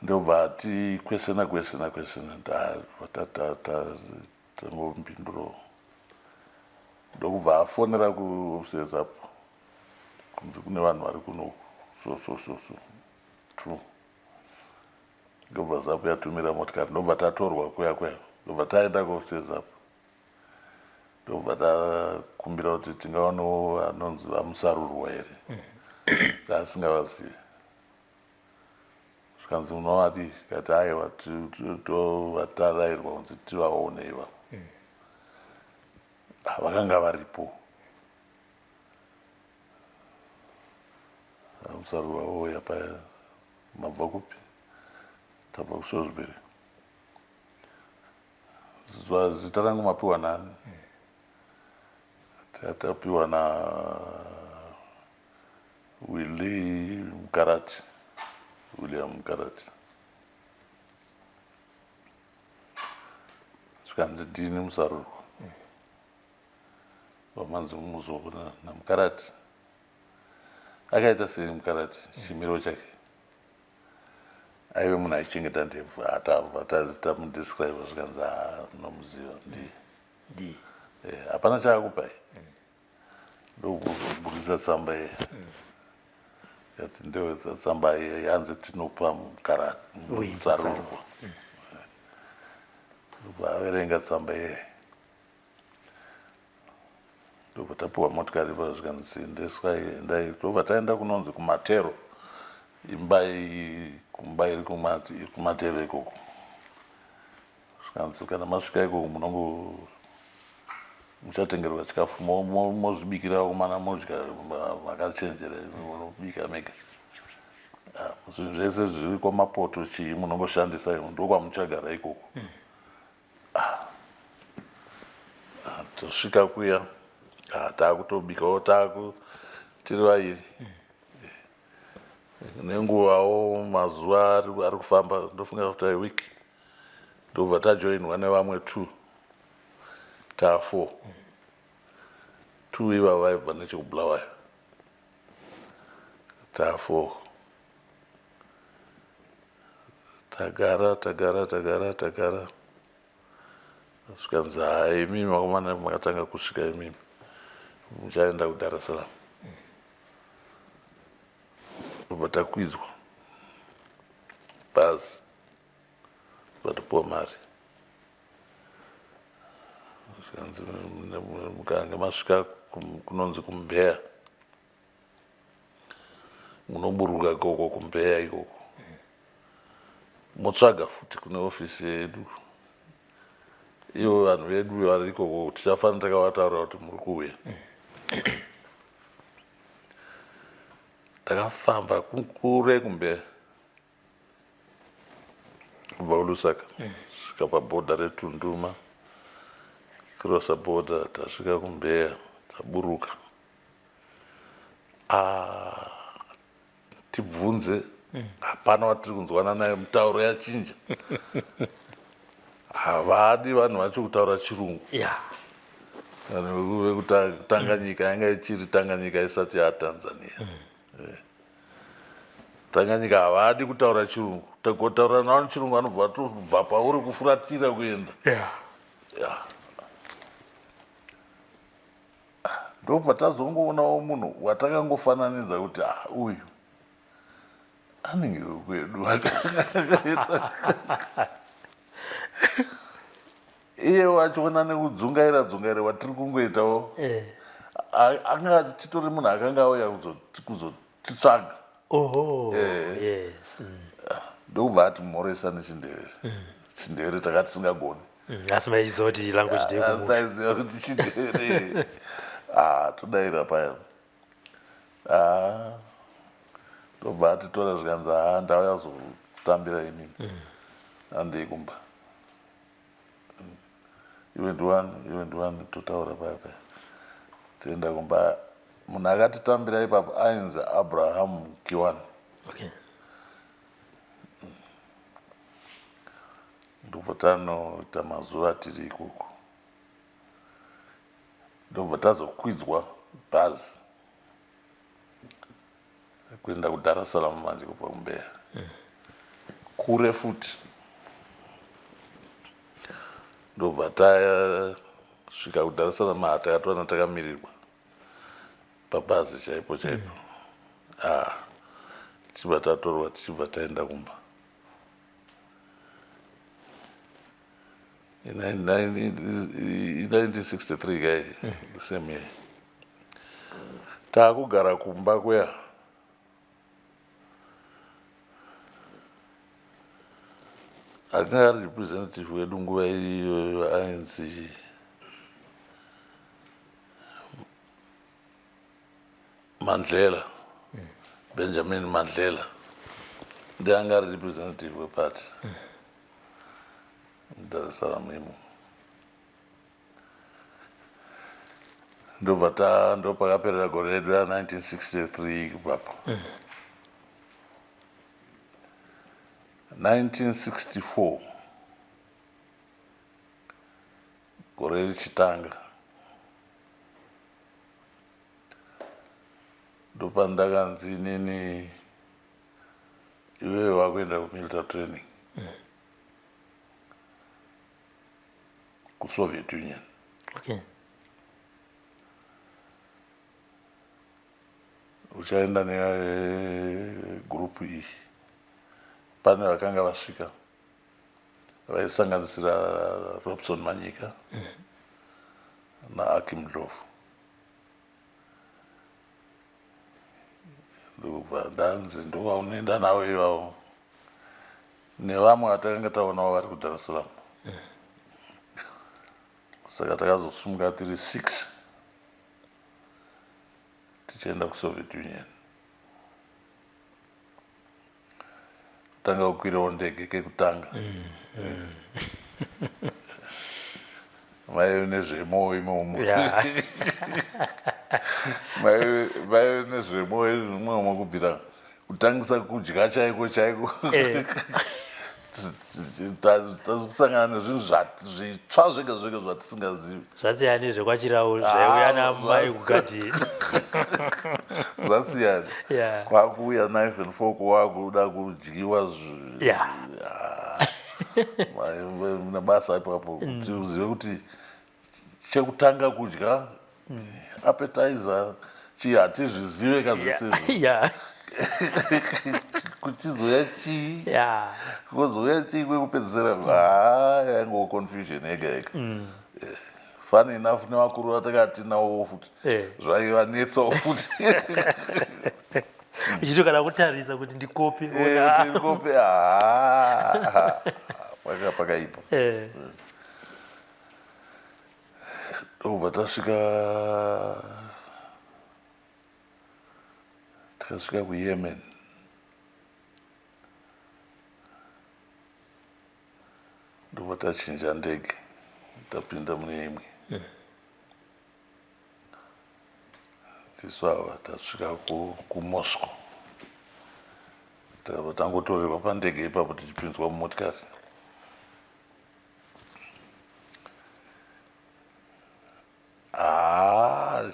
Ndobva ati kwesena kwesena kwesena, tangompindurawo, ndokubva afonera kuofisi yeZAPU kunzi kune vanhu vari kunoku, so so so so two. Ndobva ZAPU yatumira motikari, ndobva tatorwa kuya kuya, ndobva taenda kuofisi yeZAPU, ndobva takumbira kuti tingaonawo anonzi vaMusarurwa here, taasingavazivi. Zvikanzi, "Unovadi?" Kati, "Aiwa, tovatarayirwa kunzi tivaone ivavo." Ah, vakanga varipo VaMusarurwa. Ouya paya, "Mabva kupi?" "Tabva kuSalisbury." "Zita rangu mapiwa nani?" "Tapiwa na Willy Mukarati, William Mukarati." Zvikanzi, "Ndini Musarurwa vamanzi muzoona naMukarati." Akaita sei Mukarati? Chimiro chake, aive munhu aichengeta ndebvu. Atabva tamudescribe, zvikanzi, "Ah, nomuziva, ndiye." Ndi "Hapana chaakupai." Ndokuburitsa tsamba iyi, yati ndewe tsamba iyi, yanzi tinopa Mukarati, Ui, Musarurwa. Ndobva averenga tsamba iye, ndobva tapiwa motikari pa, zvikanzi, "Endeswai, endai." Ndobva taenda kunonzi kuMatero, imba iyi, kumba iri kuMatero ikoko. Zvikanzi, "Kana masvika ikoko, munongo muchatengerwa chikafu, mozvibikira mana, modya makachenjera, munobika mega. Ah, zvinhu zvese zviri kwamapoto chii, munongoshandisa, ndokwamuchagara ikoko." Ah, ah, tosvika kuya, taakutobikawo, taaku tiri vairi. Nenguvawo mazuva ari kufamba, ndofunga after a week ndobva tajoinwa nevamwe two, taa four. Two ivavo vaibva nechekuBulawayo, taa four. Tagara, tagara, tagara, tagara, zvikanzi, "Hai, imimi vakomana makatanga kusvika, imimi muchaenda kuDar es Salaam." Ndobva takwidzwa bhazi, vatipuwa mari, zvikanzi, "Mukange masvika kunonzi kuMbeya, munoburuka ikoko kuMbeya ikoko, motsvaga futi kune ofisi yedu. Ivo vanhu vedu vari ikoko tichafanira takavataura kuti muri kuuya." Takafamba kure kuMbeya, kubva kuLusaka svika pabhodha reTunduma, crossa bhodha, tasvika kuMbeya, taburuka. Ah, tibvunze, hapana watiri kunzwana naye, mutauro yachinja, havadi vanhu vacho kutaura Chirungu. Vanhu vekuTanganyika, yanga ichiri Tanganyika, isati yaTanzania. Tanganyika, havadi kutaura Chirungu. Tagotaura navo Chirungu, anobva atobva pauri kufuratira kuenda. Ya. Ndobva tazongoonawo munhu watakangofananidza kuti, ah, uyu anenge wekwedu. Akaita iye wachiona nekudzungaira dzungaira watiri kungoitawo. Anga achitori munhu akanga auya kuzotitsvaga. Oho. Ndokubva ati mhoresa nechiNdevere. ChiNdevere takati tisingagoni. Asi maiziva kuti language ndeyekumusha. Saiziva kuti chiNdevere. Ah, todayira paya. Ah, ndobva atitora, zvikanzi, "Ha, ndauya kuzotambira imimi, handei kumba." Iwe ndiwani, iwe ndiwani, totaura paya paya, toenda kumba. Munhu akatitambira ipapo ainzi Abraham Kiwani. Ndobva tanoita mazuva tiri ikoko. Ndobva tazokwidzwa bhazi kuenda kuDar es Salaam manje kubva kuMbeya. Kure futi. Ndobva tasvika kuDar es Salaam takatowana takamirirwa pabhazi chaipo chaipo. Ah, tichibva tatorwa tichibva taenda kumba. In 1963 guy, the same year. Taakugara kumba kuya. Akanga ari representative wedu nguva iyoyo ainzi Mandlela, Benjamin Mandlela. Ndiye anga ari representative weparty. Dar es Salaam imo. Ndobva ta ndopakaperera gore redu ra 1963 ipapo. 1964 gore richitanga ndopandakanzi inini iwewe wakuenda kumilitary training kuSoviet Union. Uchaenda negrupu iyi, pane vakanga vasvika vaisanganisira Robson Manyika naAkim Ndlovu. Ndobva ndanzi ndovaunoenda navo ivavo nevamwe vatakanga taonawo vari kuDar es Salaam. Saka takazosumuka tiri 6 tichienda kuSoviet Union. Kutanga kukwirawo ndege kekutanga. Maive nezvemo imomo. Maive nezvemo imomo kubvira kutangisa kudya chaiko chaiko. Tasangana nezvinhu zvitsva zvega zvega zvatisingazivi. Zvasiyana nezvekwachirawo zvaiuya namai kugadheni. Zvasiyana. Kwakuuya knife and fork wakuda kudyiwa. Mune basa ipapo kuti uzive kuti chekutanga kudya appetizer chii hatizvizive kazvese izvo. Kuchizouya chii? Kuzouya chii kwekupedzisira? Yaingova confusion yega yega. Funny enough nevakuru vatakanga tinawo futi zvaivanetsawo futi. Uchito kana kutarisa kuti ndikope. Kuti ndikope. Pakaipa. Ndobva tasvika takasvika kuYemen. Ndobva tachinja ndege tapinda mune imwe. Tisu ava tasvika kuMoscow. Takabva tangotorerwa pandege ipapo tichipinzwa mumotikari.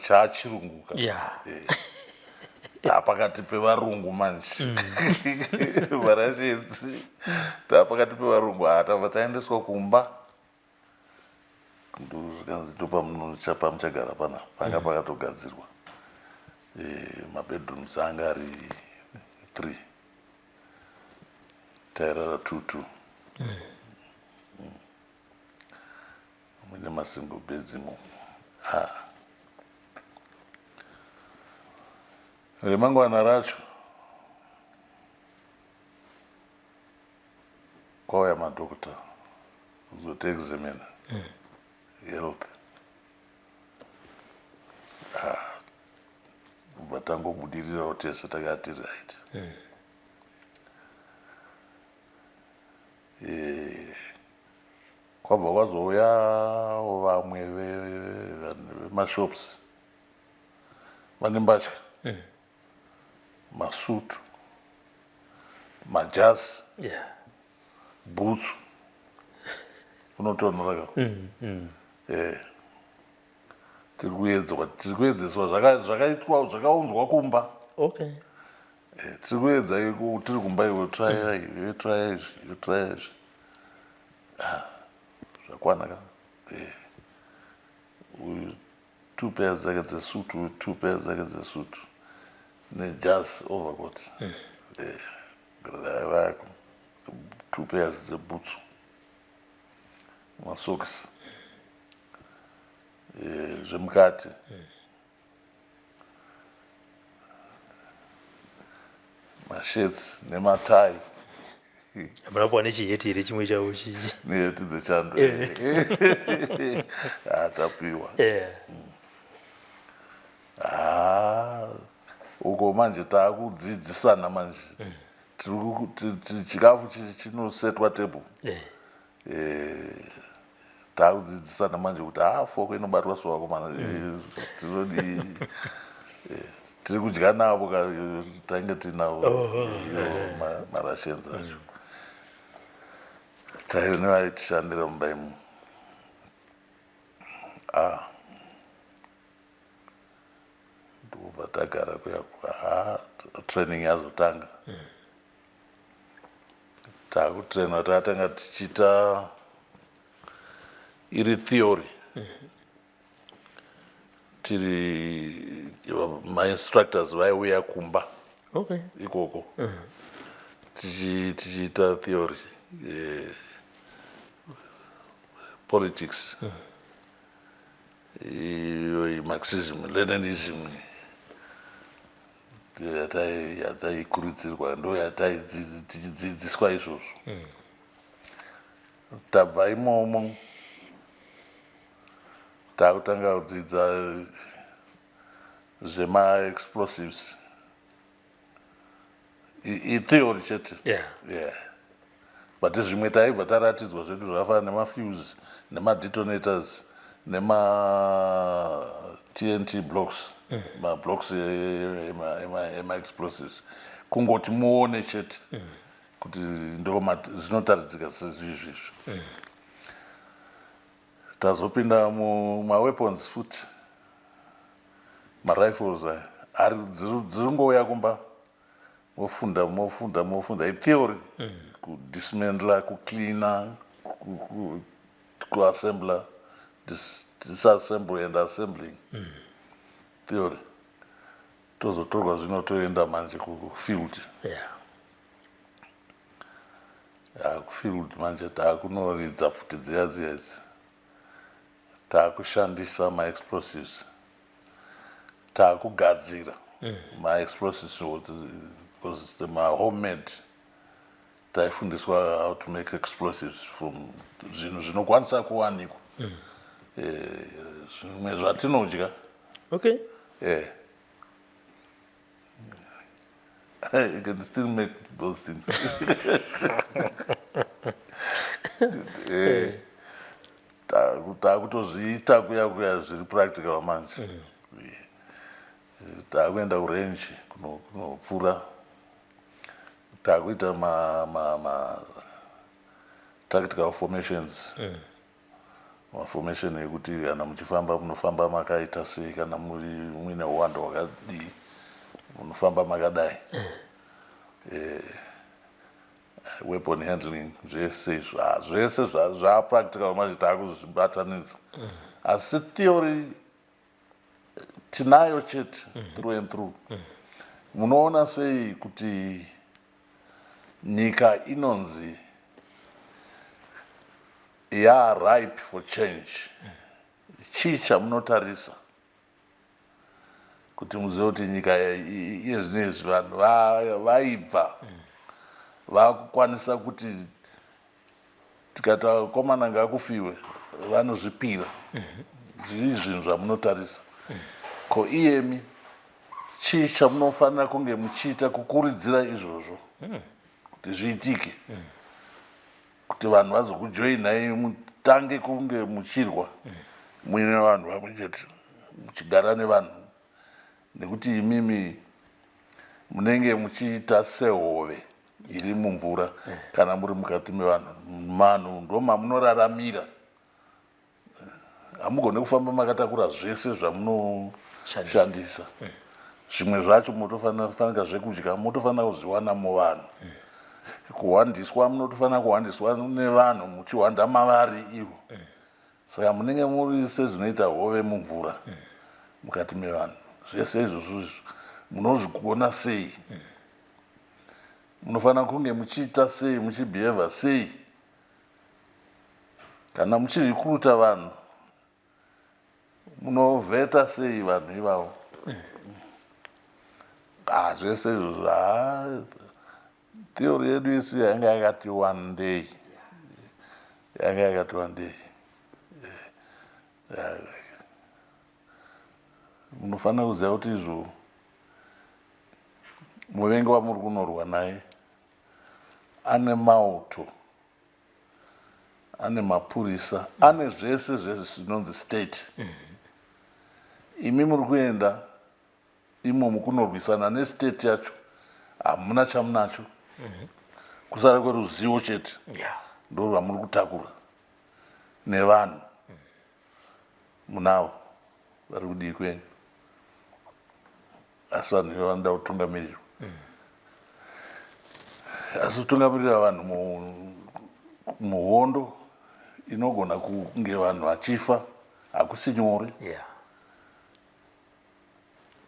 Chachirungu ka. Tapakati pevarungu manje. VaRussians. Tapakati pevarungu. Tabva taendeswa kumba. Ndozvikanzi ndopamuchagara panapa. Panga pakatogadzirwa. Mabedrooms anga ari 3. Tairara 2 2. Mune masingle beds imomo. Remangwana racho kwauya madhokota kuzotiexamina health. Kubva tangobudirirawo tese takati right. Kwabva kwazouyawo vamwe vemashops vane mbatya, masutu, majasi, bhutsu kunotonhora ka. Tiri kuedzwa, tiri kuedzeswa zvakaitwa, zvakaunzwa kumba. Okay. Tiri kuedza tiri kumba iwe, traya iwe, traya izvi, iwe traya izvi. Ah, zvakwana ka. Uyu two pairs dzake dzesutu, uyu two pairs dzake dzesutu nejasi overcoat. Rako two pairs dzebhutsu, masocks, zvemukati. Mashirts nematai. Hamuna kuwa nechiheti here chimwe chavo chichi? Neheti dzechando. Ah, tapiwa. Ah, uko manje taakudzidzisana manje. Chikafu chinosetwa table. Taakudzidzisana manje kuti foko inobatwa so vakomana. Tinodii? Tiri kudya navo ka, tange tinavo ivo maRussians acho. Tairi nevaitishandira mumba imo. Ah. Ndobva tagara kuya, training yazotanga. Takutraina, tatanga tichiita iri theory. Tiri mainstructors vaiuya kumba ikoko. Tichiita theory, politics, iyo Marxism, Leninism yataikurudzirwa, ndo yataidzidziswa izvozvo. Tabva imomo takutanga kudzidza zvema-explosives. Itheory chete. Yeah. But zvimwe taibva taratidzwa zvedu zvakafanana nemafuse, nemadetonators, nema TNT blocks, mablocks ema-explosives, kungoti muone chete kuti ndo zvinotaridzika sezvizvizvi. Tazopinda mumaweapons futi, marifles aya ari dziringouya kumba, mofunda, mofunda, mofunda itheory, kudismantla, kucleana, kuassembla, disassemble and assembling theory. Tozotorwa zvino toenda manje kufield. Kufield manje taakunoridza pfuti dziya dziya idzi, taakushandisa maexplosives, taakugadzira maexplosives because mahomemade. Taifundiswa how to make explosives from zvinhu zvinokwanisa kuwanikwa, zvimwe zvatinodya. You can still make those things. Taakutozviita kuya kuya zviri practical manje. Taakuenda kurange kunopfura, taakuita ma tactical formations, maformation ekuti kana muchifamba munofamba makaita sei, kana muri muine uwando hwakadii munofamba makadai. Weapon handling, zvese izvo, zvese zvapractical manje, taakuzvibatanidza. Asi theory tinayo chete through and through. Munoona sei kuti nyika inonzi yaripe for change? Chii chamunotarisa kuti muzive kuti nyika iye zvino izvi vanhu vaibva, vakukwanisa kuti tikati vakomana ngakufiwe, vanozvipira? Zvii zvinhu zvamunotarisa? Ko iyemi chii chamunofanira kunge muchiita kukurudzira izvozvo kuti zviitike, kuti vanhu vazokujoinai, mutange kunge muchirwa muine vanhu vamwe chete, muchigara nevanhu? Nekuti imimi munenge muchiita sehove iri mumvura kana muri mukati mevanhu. Manhu ndo mamunoraramira. Hamugone kufamba makatakura zvese zvamunoshandisa. Zvimwe zvacho munotofanira kufanika zvekudya, munotofanira kuzviwana muvanhu. Kuhwandiswa munotofanira kuhwandiswa nevanhu muchihwanda mavari ivo. Saka munenge muri sezvinoita hove mumvura mukati mevanhu. Zvese izvozvo izvo munozvigona sei? Munofanira kunge muchiita sei, muchibhehevha sei? Kana muchirekruta vanhu munovheta sei vanhu ivavo? Ah, zvese izvozvo haa theory yedu isu yanga yakati wandei, yanga yakati wandei. Munofanira kuziva kuti izvo muvengi wamuri kunorwa naye ane mauto, ane mapurisa, ane zvese zvese zvinonzi state. Imi muri kuenda imomo kunorwisana nestate yacho, hamuna chamunacho kusara kweruzivo chete ndo rwamuri kutakura nevanhu munavo vari kudii kwenyu, asi vanhu ivo vanoda kutungamirirwa. Asi kutungamirira vanhu muhondo inogona kunge vanhu vachifa hakusi nyore.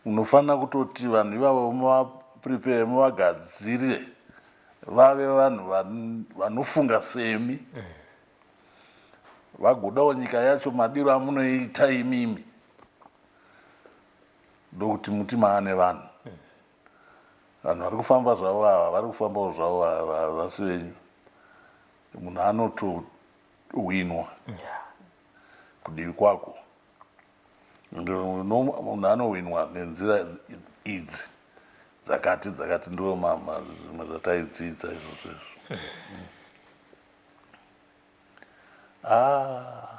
Unofanira kutoti vanhu ivavo muvaprepare, muvagadzirire vave vanhu vanofunga semi, vagodawo nyika yacho madiro amunoita imimi, ndokuti muti maane vanhu. Vanhu vari kufamba zvavo ava, vari kufambawo zvavo ava, vasi venyu. Munhu anotohwinwa kudivi kwako. Munhu anohwinwa nenzira idzi dzakati dzakati, ndo zvimwe zvataidzidza izvozvo izvo. Ah.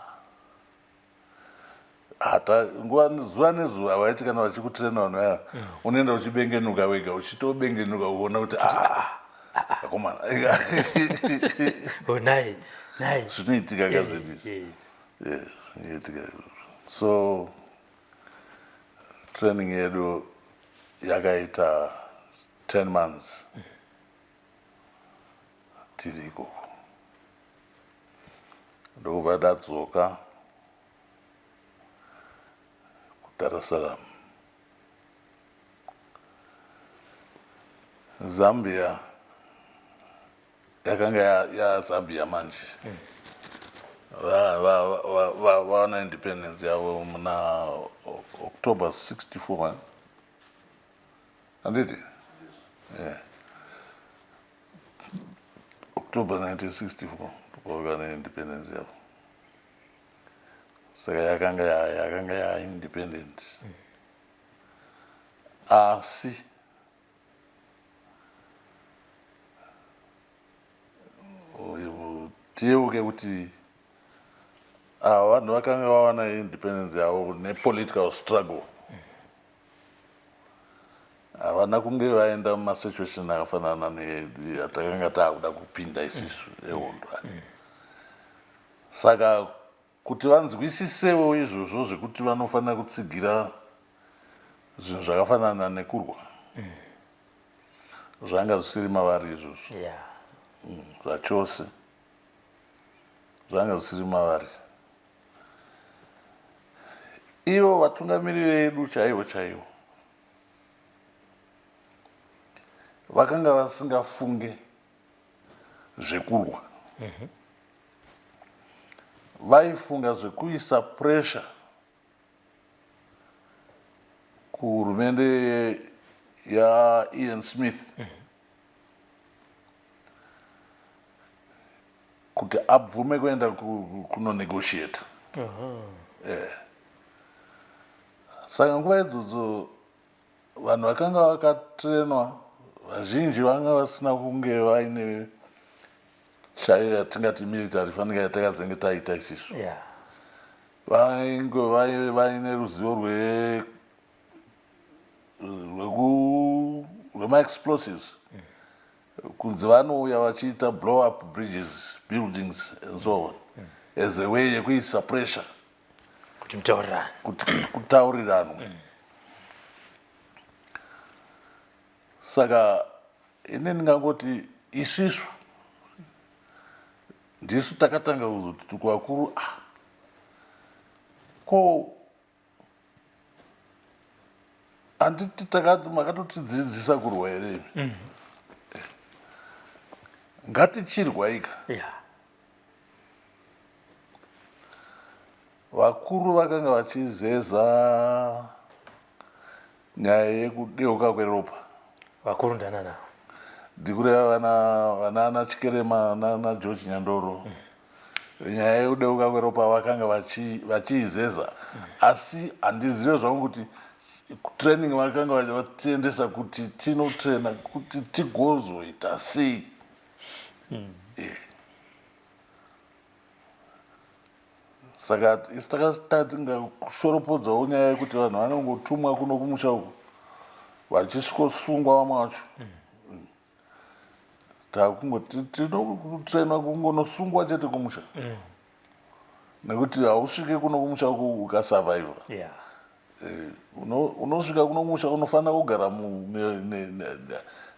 Hata nguva zuva nezuva waiti kana vachikutrena vanhu vaya, unoenda uchibengenuka wega, uchitobengenuka kuona kuti akomana. Oh, nai nai. Zvinoitika ka zvedu izvi. Zvinoitika izvozvo. So training yedu yakaita 10 months tiri ikoko, ndokubva tadzoka kuDar es Salaam. Zambia yakanga yaZambia manje vawana independence yavo muna October 64, handiti? Yeah. October 1964 vava neindependence yavo, saka yakanga yaindependent. Asi tiyeuke kuti ava vanhu vakanga vawana independence yavo nepolitical struggle, havana kunge vaenda mumasituation akafanana neyatakanga taakuda kupinda isisu ehondo. Saka kuti vanzwisisewo izvozvo zvekuti vanofanira kutsigira zvinhu zvakafanana nekurwa, zvanga zvisiri mavari izvozvo zvachose, zvanga zvisiri mavari. Ivo vatungamiri vedu chaivo chaivo vakanga vasingafunge zvekurwa, vaifunga zvekuisa pressure kuhurumende yaIan Smith kuti abvume kuenda kunonegotiata. Saka nguva idzodzo vanhu vakanga vakatrenwa vazhinji vanga vasina kunge vaine chaiyo yatingati military fanika yatakazenge taita isisu. Vainge vaine ruzivo rwemaexplosives, kunzi vanouya vachiita blow up bridges, buildings and so on, as a way yekuisa pressure. Kuti mutaurirane. Kuti kutauriranwe. Saka ini ndingangoti isisu ndisu takatanga kuzoti kuvakuru, ah, ko handiti takati makatotidzidzisa kurwa here imi? Ngatichirwaika. Vakuru vakanga vachizeza nyaya yekudeuka kweropa. Vakuru ndanana? Ndikureva vana vana Chikerema nana George Nyandoro. Nyaya yekudeuka kweropa vakanga vachiizeza. Asi handizive zvangu kuti training vakanga vatiendesa kuti tinotraina kuti tigozoita sei. Saka isu takatanga kushoropodzawo nyaya yekuti vanhu vanongotumwa kuno kumusha uku vachisvikosungwa vamwe vacho. Takungoti tinokutrainwa kungonosungwa chete kumusha. Nekuti hausvike kuno kumusha uku ukasurvivha. Unosvika kuno kumusha unofanira kugara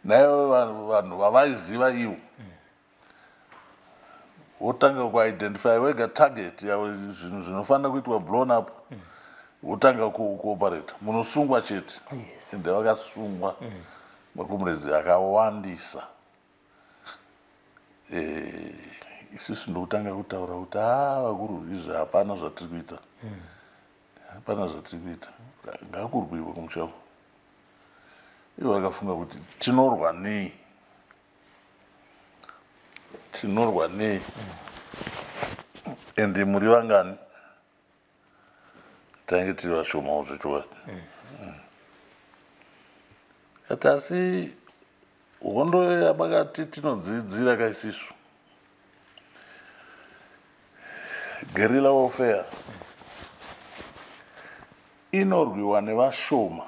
naye vanhu vavaiziva ivo. Wotanga kuidentify wega target yavo, zvinhu zvinofanira kuitwa blown up, wotanga kuoperate. Munosungwa chete. Ende vakasungwa makomrades akawandisa. Isusu ndokutanga kutaura kuti vakuru, izvi hapana zvatiri kuita. Hapana zvatiri kuita. Ngakurwiwe kumusha uku. Ivo vakafunga kuti tinorwa nei? Tinorwa nei? Ende muri vangani? Tainge tiri vashomawo zvechokwadi. Kati asi hondo yabakati tinodzidzira kaisisu. Guerrilla warfare inorwiwa nevashoma.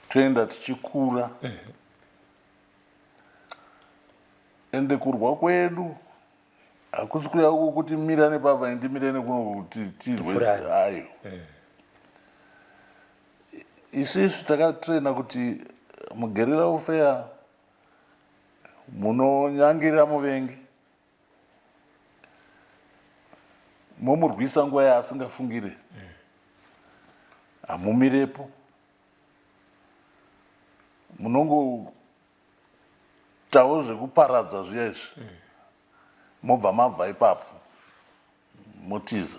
Toenda tichikura. Ende kurwa kwedu hakusi kuya uko kuti mira nepapa ndimire nekuno kuti tirwe. Ayo. Isisu takatraina kuti muguerrilla warfare munonyangira muvengi, momurwisa nguva yaasingafungire, hamumirepo, munongotawo zvekuparadza zviya izvi, mobva mabva ipapo motiza.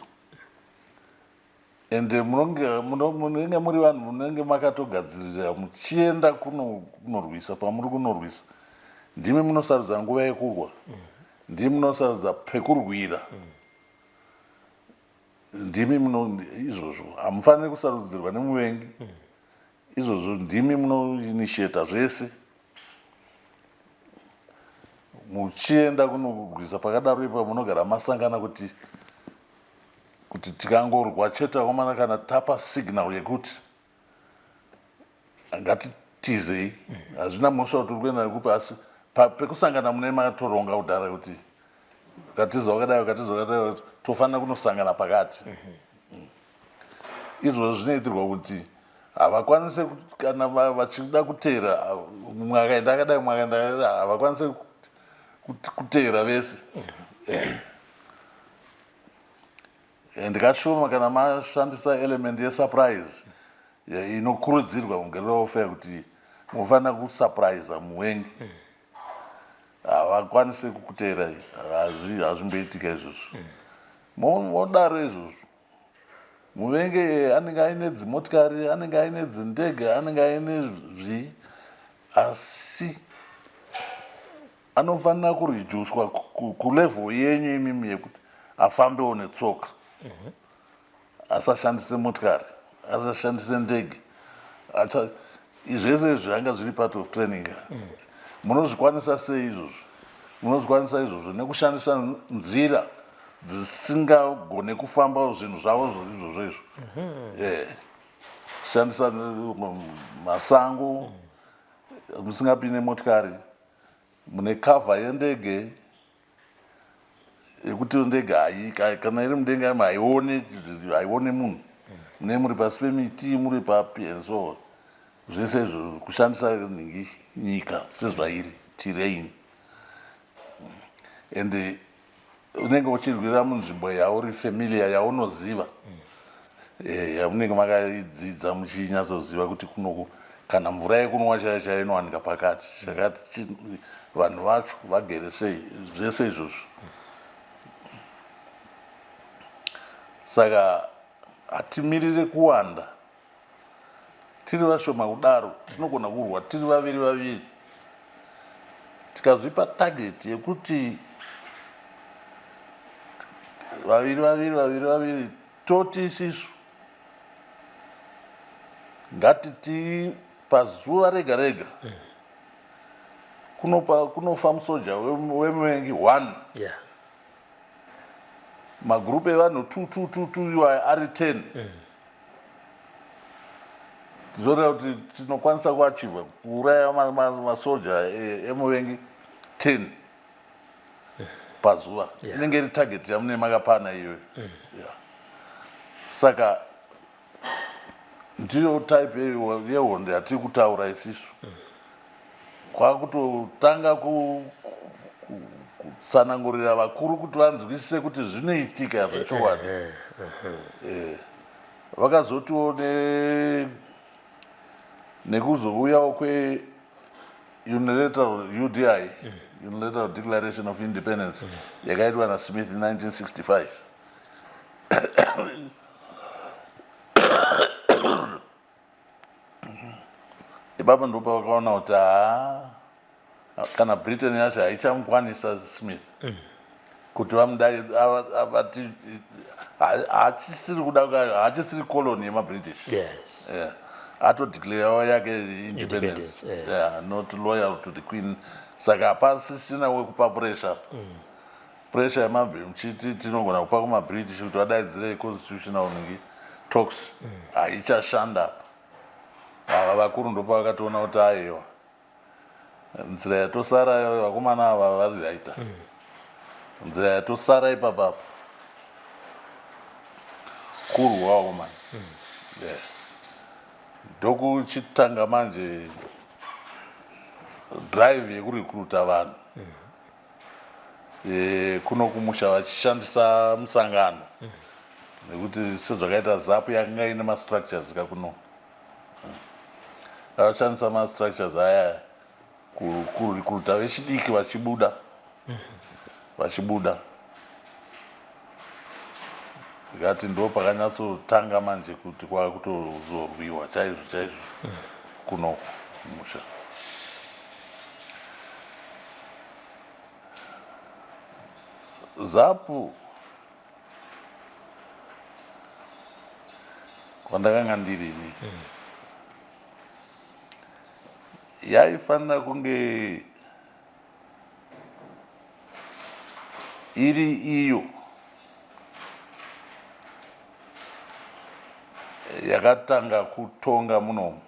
Ende munenge muri vanhu munenge makatogadzirira muchienda kunorwisa. Pamuri kunorwisa ndimi munosarudza nguva yekurwa, ndimi munosarudza pekurwira, ndimi muno izvozvo hamufaniri kusarudzirwa nemuvengi. Izvozvo ndimi munoinitiata zvese muchienda kunorwisa. Pakadaro ipa munogara masangana kuti tikangorwa chete akomana, kana tapa signal yekuti ngatitizei, hazvina mhosva kuti uri kuenda nekupi, asi pekusangana mune matoronga kudhara kuti ukatiza wakadai, ukatiza wakadai, tofanira kunosangana pakati. Izvozvo zvinoitirwa kuti havakwanise kana vachida kuteera, mumwe akaenda akadai, mumwe akaenda akadai, havakwanise kuteera vese. And kashoma kana mashandisa element yesurprise inokurudzirwa muguerrilla warfare kuti munofanira kusurprise muvengi, havakwanise kukuteerai, hazvimboitika izvozvo. Modaro izvozvo, muvengi anenge aine dzimotikari, anenge aine dzindege, anenge aine zvii, asi anofanira kureducwa kulevel yenyu imimi yekuti afambewo netsoka, asashandise motikari, asashandise ndege. Zvese izvi zvanga zviri part of training. Munozvikwanisa sei izvozvo? Munozvikwanisa izvozvo nekushandisa nzira dzisingagone kufamba zvinhu zvavo izvozvo izvo. Kushandisa masango musingapinde motikari, mune cover yendege. Yekuti ndege hayi kana iri mudenga haione haione munhu. Mune muri pasi pemiti muri papi and so on. Zvese izvo kushandisa nhingi nyika sezvairi terrain. And unenge uchirwira munzvimbo yauri familiar yaunoziva eh, yamunenge makaidzidza muchinyatsoziva kuti kunoku kana mvura yekunwa chaiyo chaiyo inowanika pakati chakati vanhu vacho vagere sei zvese izvozvo saka hatimirire kuwanda Tiri vashoma kudaro tinogona kurwa tiri vaviri vaviri tikazvipa target yekuti vaviri vaviri vaviri vaviri toti isisu ngatiti pazuva rega rega kunopa kunofa musoja wemuvengi one yeah. Magroup evanhu 2 2 2 2 iwaya ari 10 mm. Zvoreva kuti tinokwanisa kuachivha kuuraya masoja emuvengi 10 pazuva. Inenge iri target yamune makapana iyoyo. Yeah. Saka ndiyo type yehondo yatiri kutaura isisu. Kwakutotanga kutsanangurira vakuru kuti vanzwisise kuti zvinoitika zvechokwadi. Eh, vakazotiwo nekuzouyawo kwe unilateral UDI, Unilateral Declaration of Independence, yakaitwa naSmith in 1965. Ipapo ndopavakaona kuti haa kana Britain yacho haichamukwanisa Smith kuti vamudai vati haachisiri kuda haachisiri colony yemaBritish. Yes. Yeah. Atodeclare yake independence. Independence, yeah. Yeah, not loyal to the queen. Saka hapasisina wekupa pressure. Pressure yemamuchiti tinogona kupa kumaBritish kuti vadaidzire constitutional nhingi talks haichashanda apa. Ava vakuru ndopavakatoona kuti aiwa nzira yatosara vakomana ava vari raita nzira yatosara ipapapa kurwa vakomana. Yeah. Ndokuchitanga manje drive yekurecruita vanhu kuno kumusha vachishandisa musangano nekuti sezvakaita ZAPU yakanga ine mastructures kakuno vachishandisa mastructures aya kurecruita vechidiki vachibuda vachibuda ndikati ndo pakanyatsotanga manje kuti kwakutozorwiwa chaizvo chaizvo kuno kumusha. ZAPU kwandakanga ndirini yaifanira kunge iri iyo yakatanga kutonga muno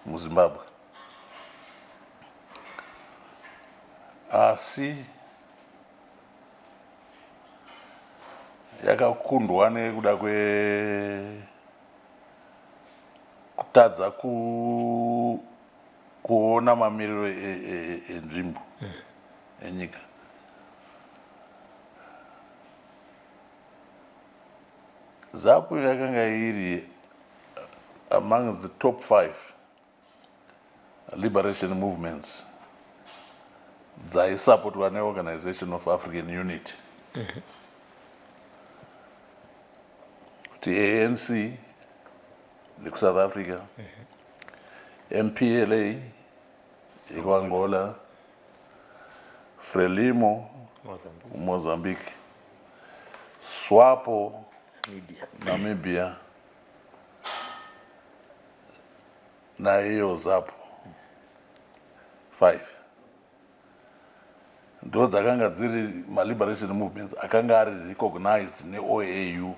muZimbabwe, asi yakakundwa nekuda kwekutadza kuona mamiriro enzvimbo enyika. ZAPU yakanga iri among the top 5 liberation movements dzaisapotwa neOrganization of African Unity. Kuti ANC yekuSouth Africa, MPLA yekuAngola, Frelimo Mozambique, Mozambique, SWAPO Namibia, Namibia naiyo ZAPU 5 ndo dzakanga dziri maliberation movements akanga ari recognized neOAU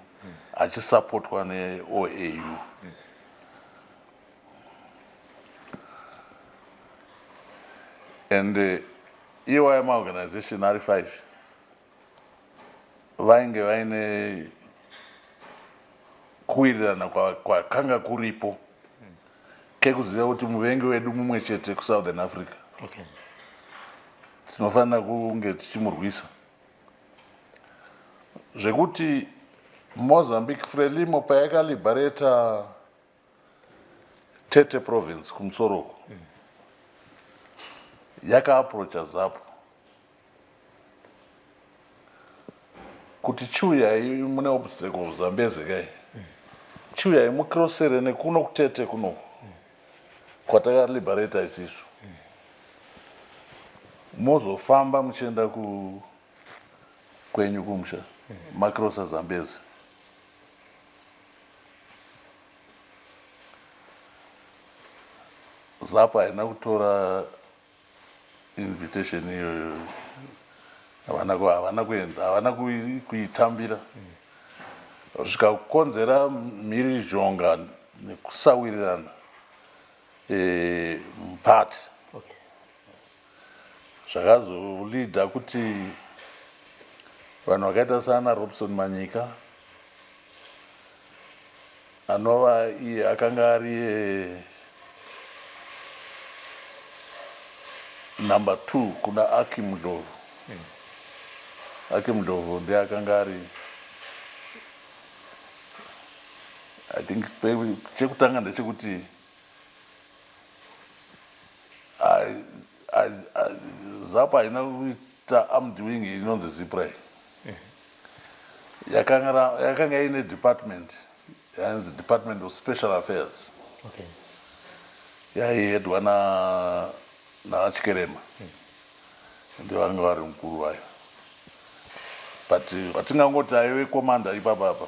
achisapotwa neOAU. And Iwaya maorganization ari 5 vainge vaine kuwirirana kwakanga kuripo kekuziva kuti muvengi wedu mumwe chete kuSouthern Africa. Okay. Tinofanira kunge tichimurwisa. Zvekuti Mozambique Frelimo payakaliberata Tete province kumusoro uko yakaapproacha ZAPU kuti chiuyai mune obstacle Zambezi kai chiuyai mucrossere nekuno kuTete kunoku kwatakaliberata isisu mozofamba muchienda ku kwenyu kumusha macrossa Zambezi. ZAPU haina kutora invitation iyoyo, havana kuenda, havana kuitambira, zvikakonzera mhirizhonga nekusawirirana mupati. Zvakazolida kuti vanhu vakaita saana Robson Manyika, anova iye akanga ari number 2 kuna Akim Ndlovu. Akim Ndlovu ndiye akanga ari, I think chekutanga ndechekuti ZAPU haina kuita armed wing inonzi ZIPRA. Yakanga ine department yainzi Department of Special Affairs. Okay. Yaihedwa naVaChikerema. Ndivo vanga vari mukuru wayo. But vatingangoti aive commander ipapa apa,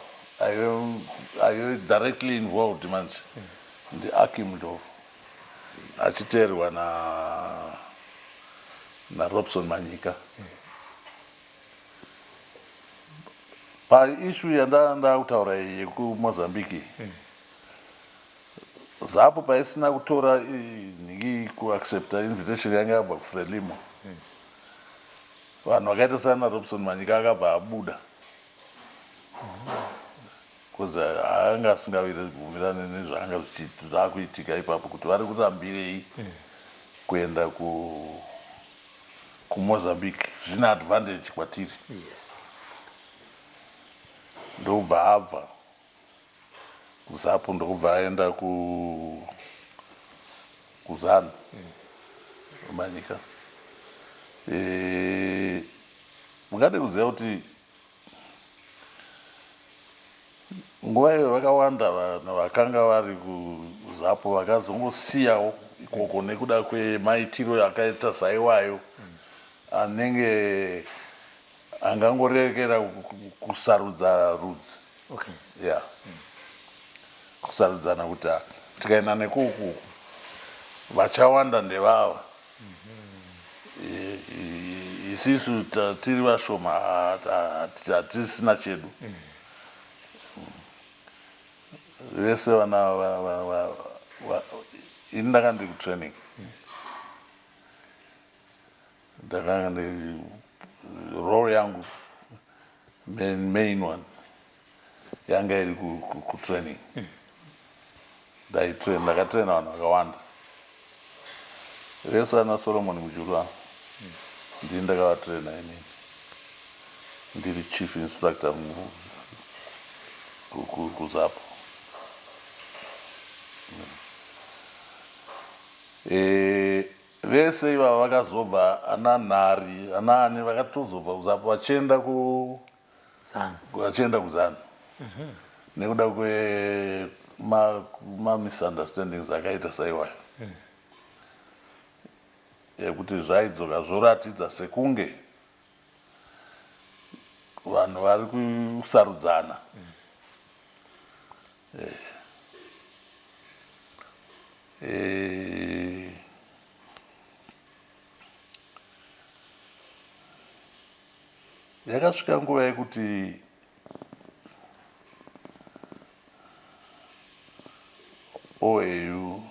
aive directly involved manje ndiAkim Ndlovu, achiteerwa naRobson Manyika. Paissue yandanga kutaura iyi yekuMozambique, ZAPU paisina kutora nhingi kuaccepta invitation yanga yabva kuFrelimo, vanhu vakaita sana Robson Manyika akabva abuda because anga asingabvumirane nezvaanga zvakuitika ipapo, kuti vari kurambirei kuenda kuMozambique zvine advantage kwatiri. Yes. Ndobva abva kuZAPU, ndokubva aenda kuZANU Manyika. Mungade kuziva kuti nguva iyo vakawanda vanhu vakanga vari kuZAPU vakazongosiyawo ikoko nekuda kwemaitiro akaita saiwayo anenge angangorerekera kusarudza rudzi. Okay. Yeah. Kusarudzana kuti tikaenda nekuku vachawanda ndevava, isisu tiri vashoma, hatisina chedu. Vese vana ini ndanga ndiri kutraining, ndakanga ndi role yangu main one yanga iri kutraining. Ndaitrain, ndakatraina vanhu vakawanda vese ana Solomon Mujuru ava, ndini ndakavatraina inini ndiri chief instructor kuZAPU. Vese ivava vakazobva, ana Nhari anaani, vakatozobva kuZAPU vachienda ku ZANU. Vachienda kuZANU nekuda kwemamisunderstandings akaita saiwayo, yekuti zvaidzoka zvoratidza sekunge vanhu vari kusarudzana. Yakasvika nguva yekuti OAU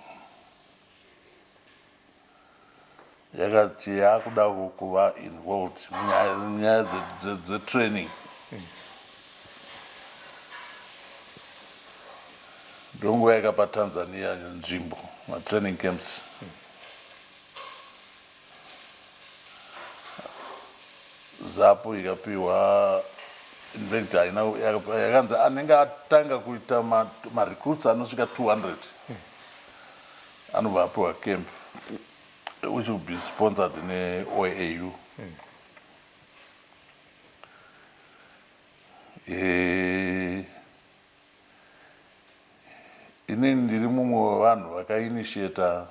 Yakati yakuda kuva involved munyaya dzetraining. Ndonguva yakapa Tanzania nzvimbo, matraining camps. Zapu ikapiwa, infact haina, yakanzi anenge atanga kuita marecruits anosvika 200 anobva apiwa camp which will be sponsored neOAU. Inini ndiri mumwe wevanhu vakainitiata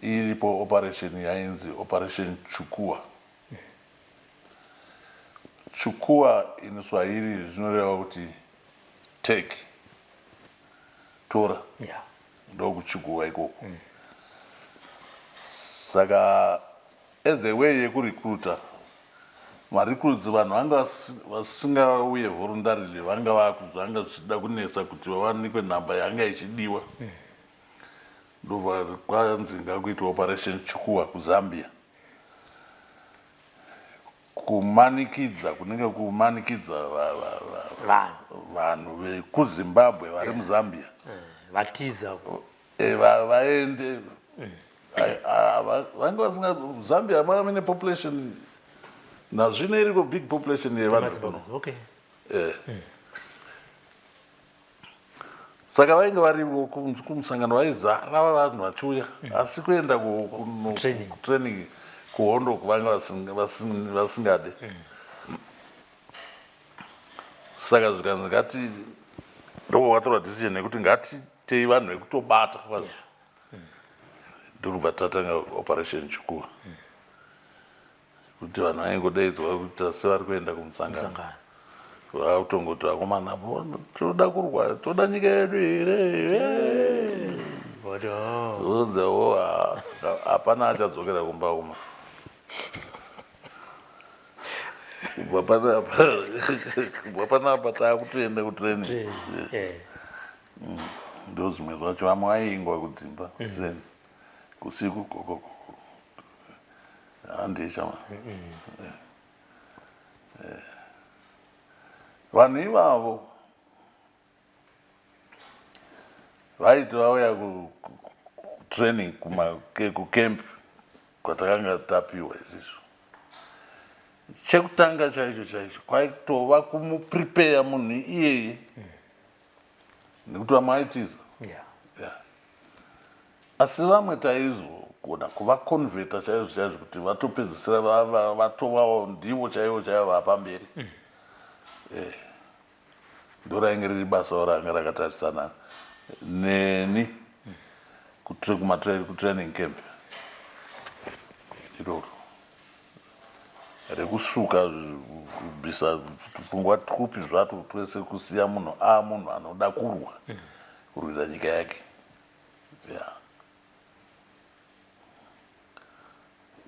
iripo operation yainzi Operation Chukua. Chukua in Swahili zvinoreva kuti take, tora. Ndokuchukua ikoko. Saka as a way yekurecruiter marecruits, vanhu vanga vasingauye voluntarily, vanga vanga zvichida kunetsa kuti vawanikwe nhamba yanga ichidiwa. Ndobva kwanzi ngakuitwa Operation Chukua kuZambia, kumanikidza, kunenge kumanikidza vanhu vanhu vekuZimbabwe vari muZambia vatiza. Vaende. Vanga vasinga, Zambia mava mine population nazvino iriko, big population yevanhu kuno. Saka vainge varivo kumusangano, vaizara vanhu vachiuya, asi kuenda Training. Kutraining, kuhondo vanga vasingade. Saka zvikanzi ngati, ndokwakatorwa decision yekuti ngatitei vanhu vekutobata kwazvo. Ndokubva tatanga Operation Chukua, kuti vanhu vaingodaidzwa kuita sevari kuenda kumusangano. Musangano. Vakutongoti, "Vakomana, toda kurwa, toda nyika yedu here?" Voti, "Oh." Odzawo, hapana achadzokera kumba kuma. Kubva panapa taakutoenda kutraining. Ndo zvimwe zvacho, vamwe vaiingwa kudzimba kuseni, kusiku kokoko, handechama. Vanhu ivavo vaiti vauya kutraining, kucamp kwatakanga tapiwa isisu, chekutanga chaicho chaicho kwaitova kumuprepare munhu iyeye, nekuti vamwe vaitiza. Yeah. Asi vamwe taizogona kuvaconverta chaizvo chaizvo kuti vatopedzisira vatovawo ndivo chaivo chaivo vapamberi. Ndo rainge riri basawo ranga rakatarisana neni kutraining camp iroro, rekusuka, kubvisa pfungwa twupi zvatwo twese, kusiya munhu a munhu anoda kurwa, kurwira nyika yake. Ya,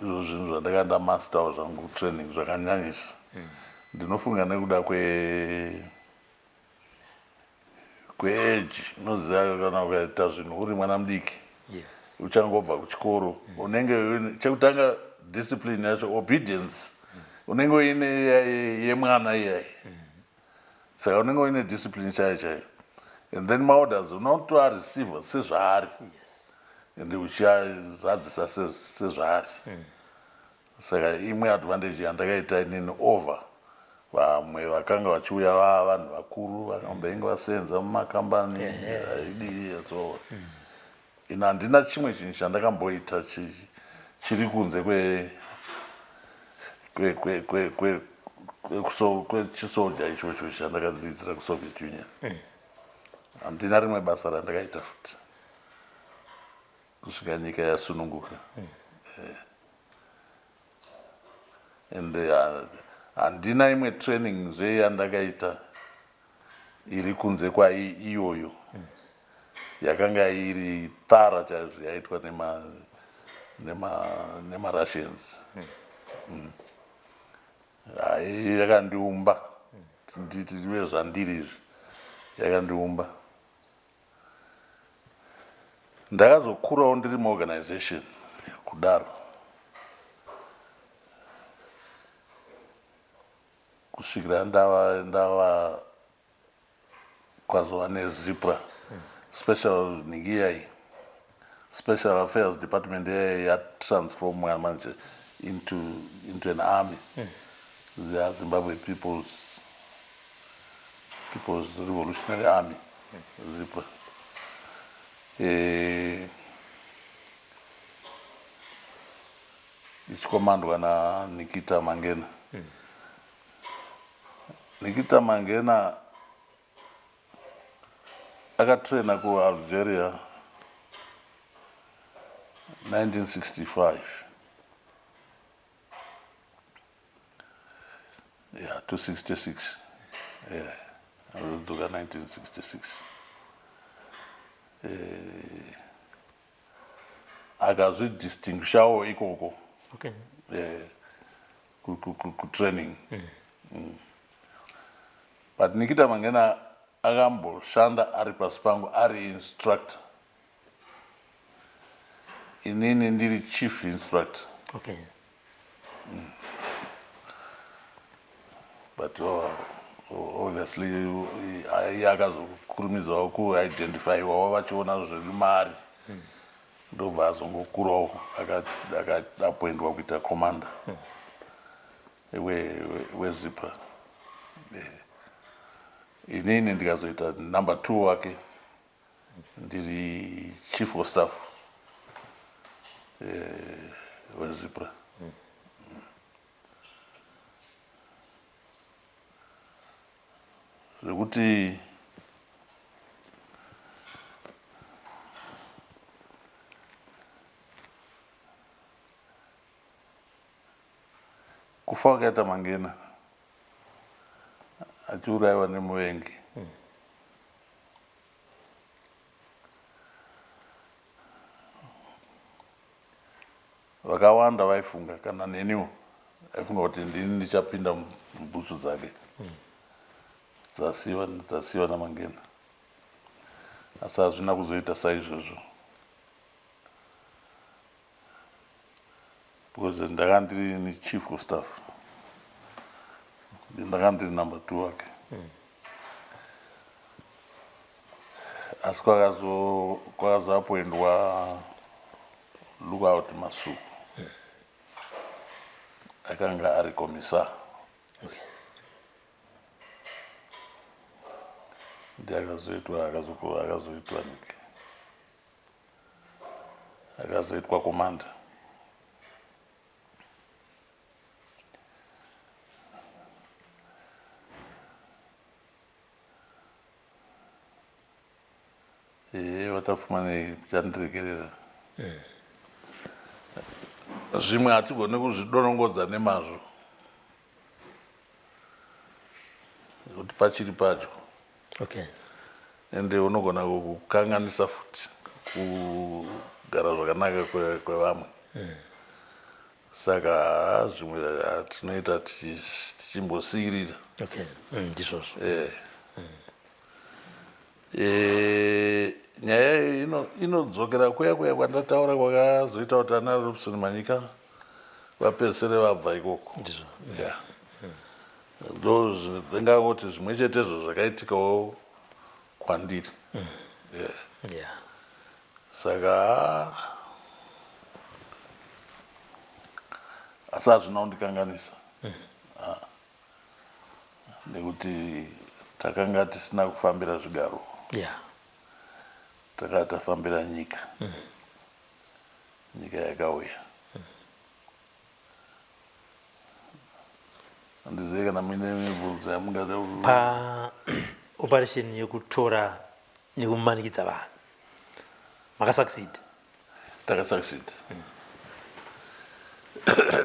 izvo zvinhu zvandanga ndamastawo zvangu training zvakanyanyisa. Ndinofunga nekuda kweage, unoziva kana ukaita zvinhu uri mwana mudiki, uchangobva kuchikoro, unenge chekutanga discipline yacho, obedience, unenge uine yemwana iyayi. Saka unenge uine discipline chaiyo chaiyo, and then maorders unotoareceiva sezvaari and uchiazadzisa sezvaari. Saka imwe advantage yandakaita inini over vamwe vakanga vachiuya vava vanhu vakuru, vakambenge vasenza mumakambani aidii, so ino handina chimwe chinhu chandakamboita chiri kunze kwechisoja ichocho chandakadzidzira kuSoviet Union. Handina rimwe basa randakaita futi kusvika nyika yasununguka. And handina imwe training zve yandakaita iri kunze kwaiyoyo, yakanga iri thorough chaizvo, yaitwa nemaRussians. Hai, yakandiumba nditi ndive zvandiri izvi, yakandiumba. Ndakazokurawo ndiri muorganization. Kudaro kusvikira ndava ndava kwazova nezipra special nhingi iyayi special affairs department iyayi yatransformwa manje into, into an army mm. the Zimbabwe People's, People's Revolutionary Army mm. ZIPRA e, ichikomandwa naNikita Mangena mm. Nikita Mangena akatraina kuAlgeria 1965 yeah, 266 yeah, akadzoka 1966 eh, akazvidistinguishawo ikoko okay. eh, kutraining ku, ku mm. But Nikita Mangena akamboshanda ari pasi pangu ari instructor inini ndiri chief instructor okay. But obviously iye akazokurumidzawo kuidentifyiwawo vachiona zviri maari ndobva azongokurawo akaappointwa kuita commander weZipra. Inini ndikazoita number 2 wake ndiri chief of staff weZipra. Zvekuti kufa kwakaita Mangena achiurayiwa nemuvengi vakawanda vaifunga kana neniwo aifunga kuti ndini ndichapinda mubhutsu dzake dzasiwa dzasiwa naMangena asi hazvina kuzoita saizvozvo because ndanga ndiri chief of staff ndanga ndiri number 2 wake asi kwakazoapoindwa Lookout Masuku akanga ari commissar Okay. Ndiye akazoitwa akazoitwa niki akazoitwa commander. Ehe vaTapfumaneyi chandiregerera zvimwe hatigone kuzvidonongodza nemazvo nekuti pachiri padyo. Okay. Ende unogona kukanganisa futi kugara zvakanaka kwevamwe. Saka zvimwe tinoita tichimbosiirira. Okay. Ndizvozvo. Eh. Nyaya iyi inodzokera kuya kuya kwandataura kwakazoita kuti ana Robson Manyika vapedzisire vabva ikoko. Ndizvo. Yeah. Ndo ndingangoti zvimwe chetezvo zvakaitikawo kwandiri. Yeah. Yeah. Saka asi hazvina kundikanganisa. Nekuti takanga tisina kufambira zvigaro. Yeah. Takanga tafambira nyika. Nyika yakauya. Handizive kana muine mibvunzo yamungada Pa operation yekutora nekumanikidza vanhu makasucceed? Takasucceed.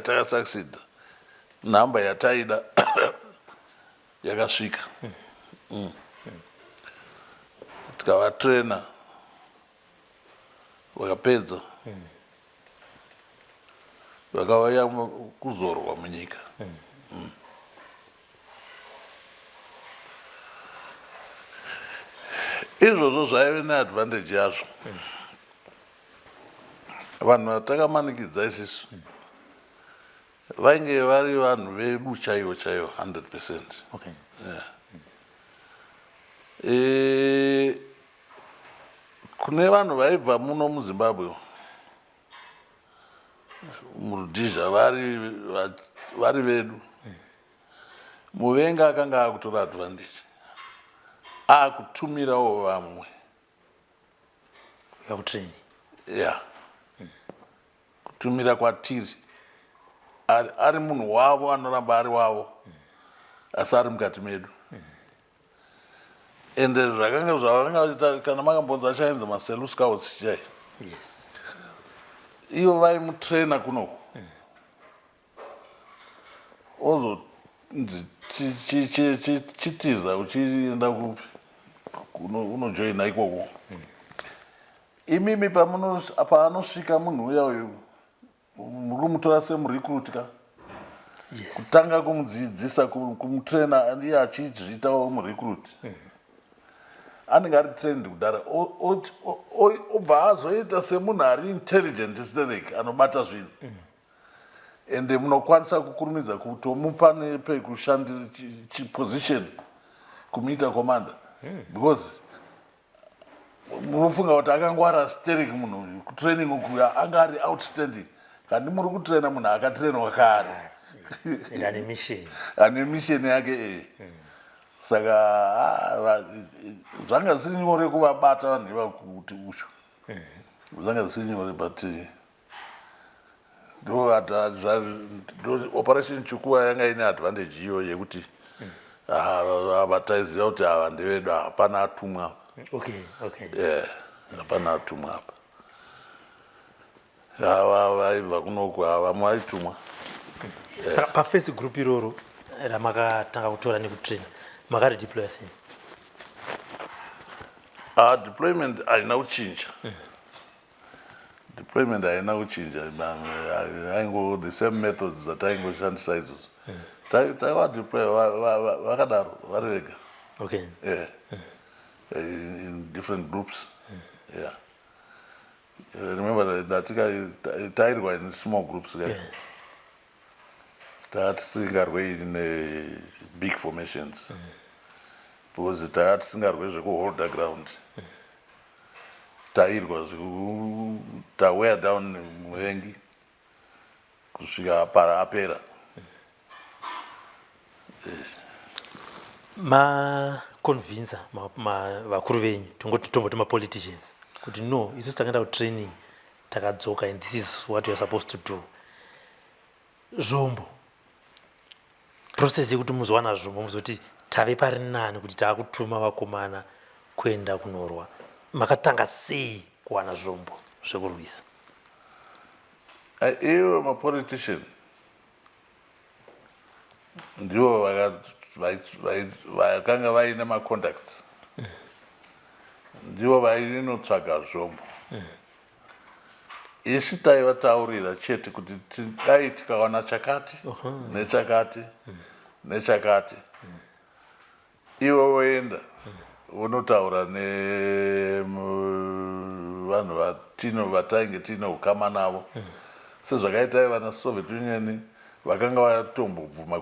Takasucceed. Nhamba yataida yakasvika. Tikavatrainer vakapedza vakauya kuzorwa munyika. Izvozvo zvaive neadvantage yazvo. Vanhu vatakamanikidza isisu vainge vari vanhu vedu chaivo chaivo 100 percent. Okay. Yeah. E, kune vanhu vaibva muno muZimbabwe muRhodesia vari vari vedu, muvengi akanga akutora advantage akutumirawo vamwe Vakutraining. Ya, kutumira kwatiri ari, ari munhu wavo anoramba ari wavo asi ari mukati medu. Ende zvakanga zvavakanga vachiita, kana makambonzi achaenza maSelous Scouts chai, ivo vaimutraina kunoku, ozonzi chitiza uchienda kupi, unojoina ikoko. Imimi paanosvika munhu uya uyu, muri kumutora semurecruit ka? Yes. Kutanga kumudzidzisa, kumutraina, iye achizviitawo murecruit, anenge ari trained kudhara, obva azoita semunhu ari intelligent sterek anobata zvinhu. Ende munokwanisa kukurumidza kutomupa nepekushandira, chiposition, kumuita commander, because munofunga kuti akangwara sterek munhu uyu, kutraining uku anga ari outstanding. Kandi muri kutraina munhu akatrainwa kare. And ane mission. Ane mission yake e. Saka zvanga zvisiri nyore kuvabata vanhu iva kuti ushu, zvanga zvisiri nyore, but ndo Operation Chukua yanga ine advantage iyo yekuti vataiziva kuti ava ndevedu, hapana atumwa apa. Yeah, hapana atumwa apa. Ava vaibva kunoku ava, vamwe vaitumwa. Saka pafirst group iroro ramakatanga kutora nekutraina, makarideploya sei? Ah, deployment haina kuchinja. Deployment haina kuchinja, aingo the same methods dzataingoshandisa idzodzo. Taivadeploya vakadaro vari vega. Yeah. In different groups. Yeah. Remember that tairwa in small groups, yeah. Taa tisingarwe in big formations because taa tisingarwe zvekuholda ground. Tairwa tawear down muvengi kusvika para apera. Maconvinsa vakuru venyu, tongoti tomboti mapoliticians, kuti no, isusu takaenda kutraining takadzoka and this is what we are supposed to do. Zvombo, process yekuti muzowana zvombo, muzoti tave pari nani kuti taakutuma vakomana kuenda kunorwa, makatanga sei kuwana zvombo zvekurwisa? Ivo mapolitician ndivo vakanga vaine macontacts, ndivo vainotsvaga zvombo. Isu taivataurira chete kuti dai tikawana chakati nechakati nechakati. Ivo voenda vonotaura nevanhu vatino vatainge tiine ukama navo, sezvakaita vana Soviet Union vakanga vatombobvuma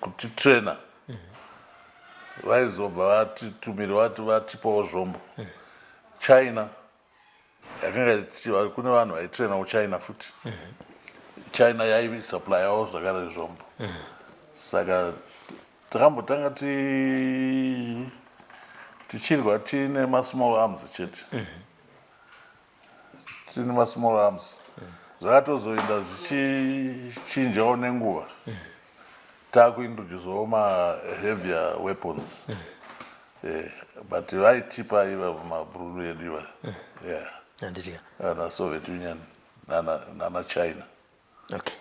kutitraina, vaizobva vatitumira vati vatipawo zvombo. China yakanga kune vanhu vaitraina kuChina futi. China yaisupplyawo zvakare zvombo. Saka takambotanga tichirwa tiine masmall arms chete, tiine masmall arms. Zvakatozoenda zvichichinjawo nenguva, takuintroducewo maheavier weapons. But vaitipa iva mabhururu edu iva, yeah. Handitika. Ana Soviet Union nana China. Okay.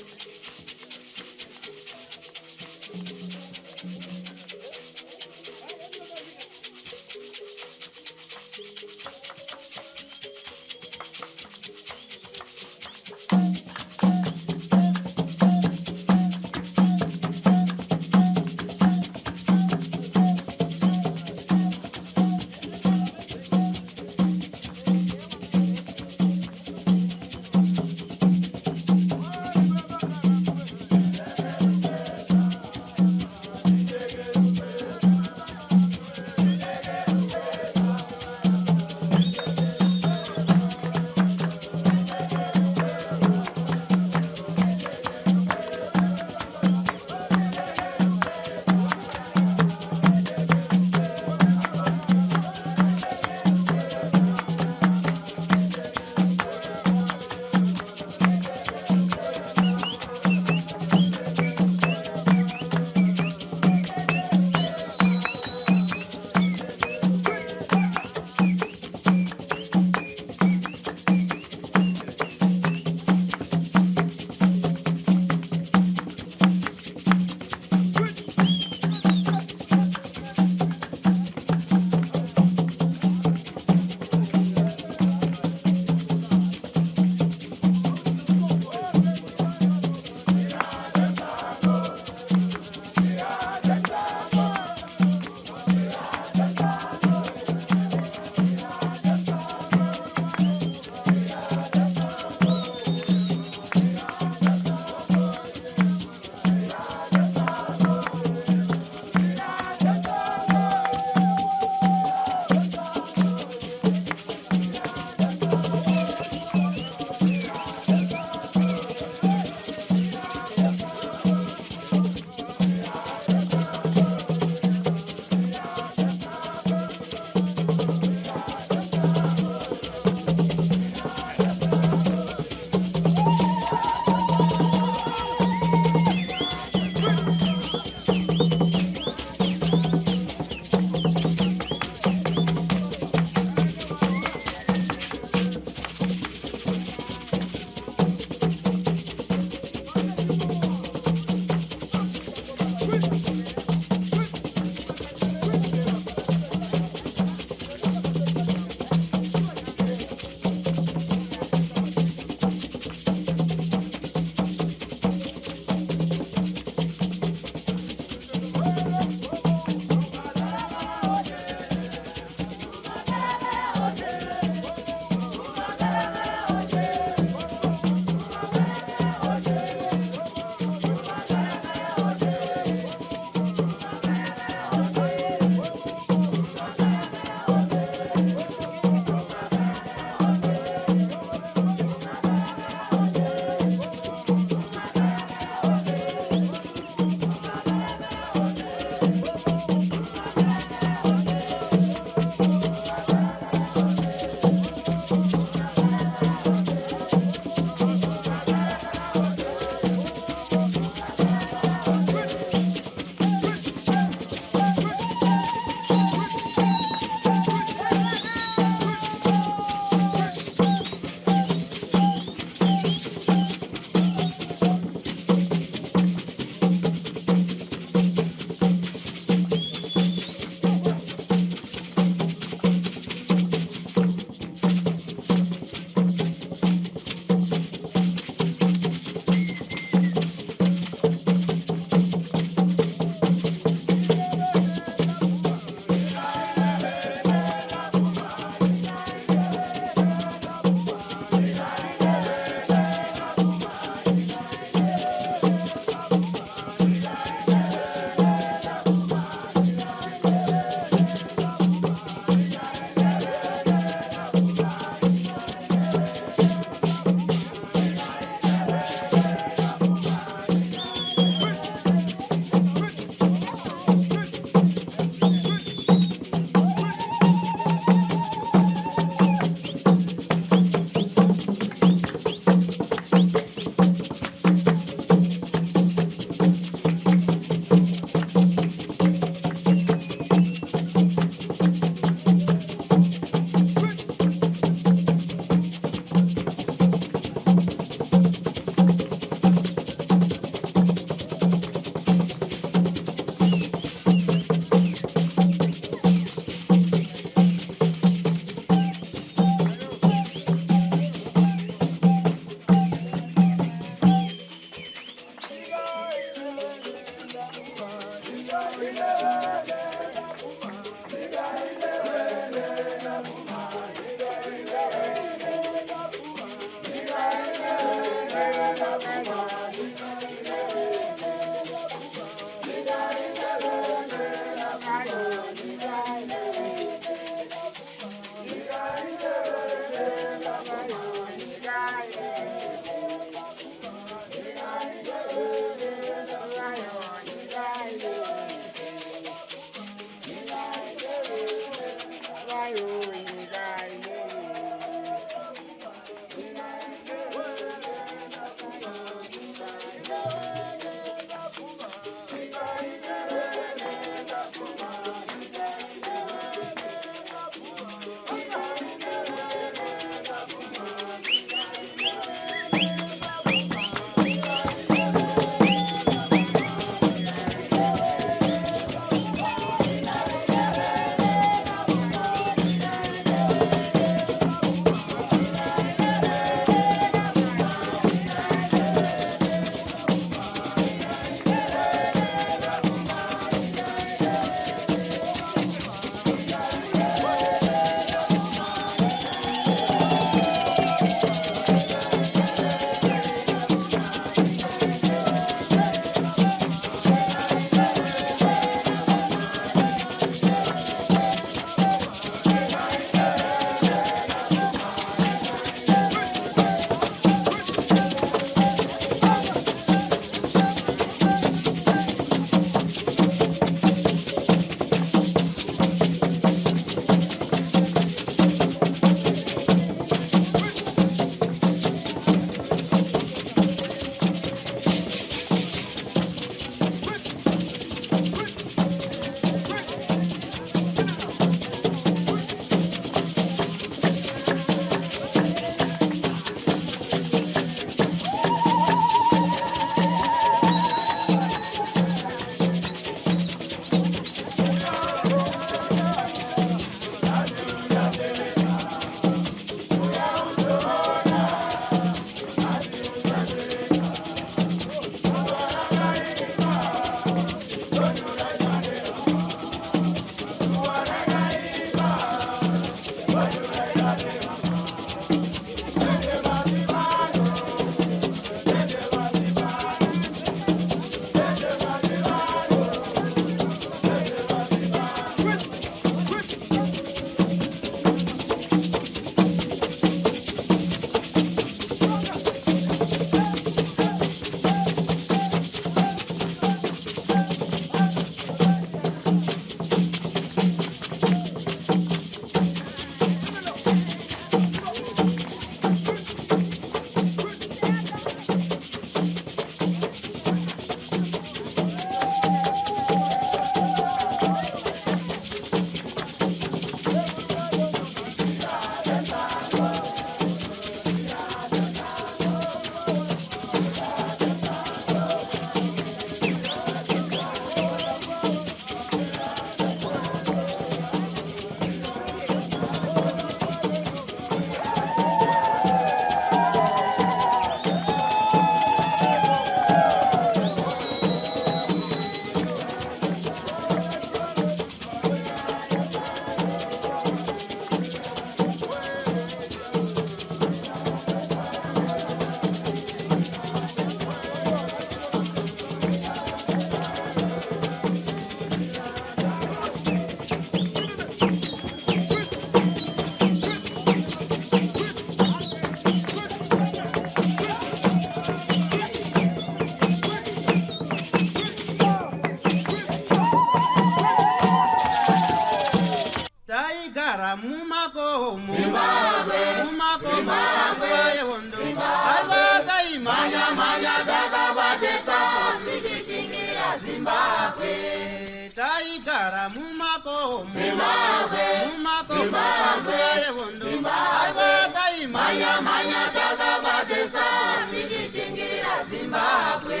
Zimbabwe. Taigara mumakomo. Zimbabwe. Mumakomo. Zimbabwe. Yehondo. Zimbabwe. Aiwa taimhanya. Mhanya mhanya takabatisa tichichingirira Zimbabwe.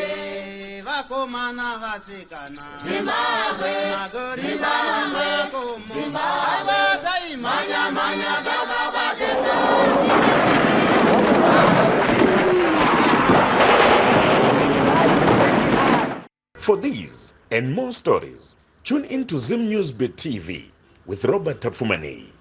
Vakomana vasikana. Zimbabwe. Magorira Zimbabwe. mumakomo. Zimbabwe. Aiwa taimhanya. Mhanya mhanya takabatisa. For these and more stories, tune in to Zim News Bit TV with Robert Tapfumaneyi.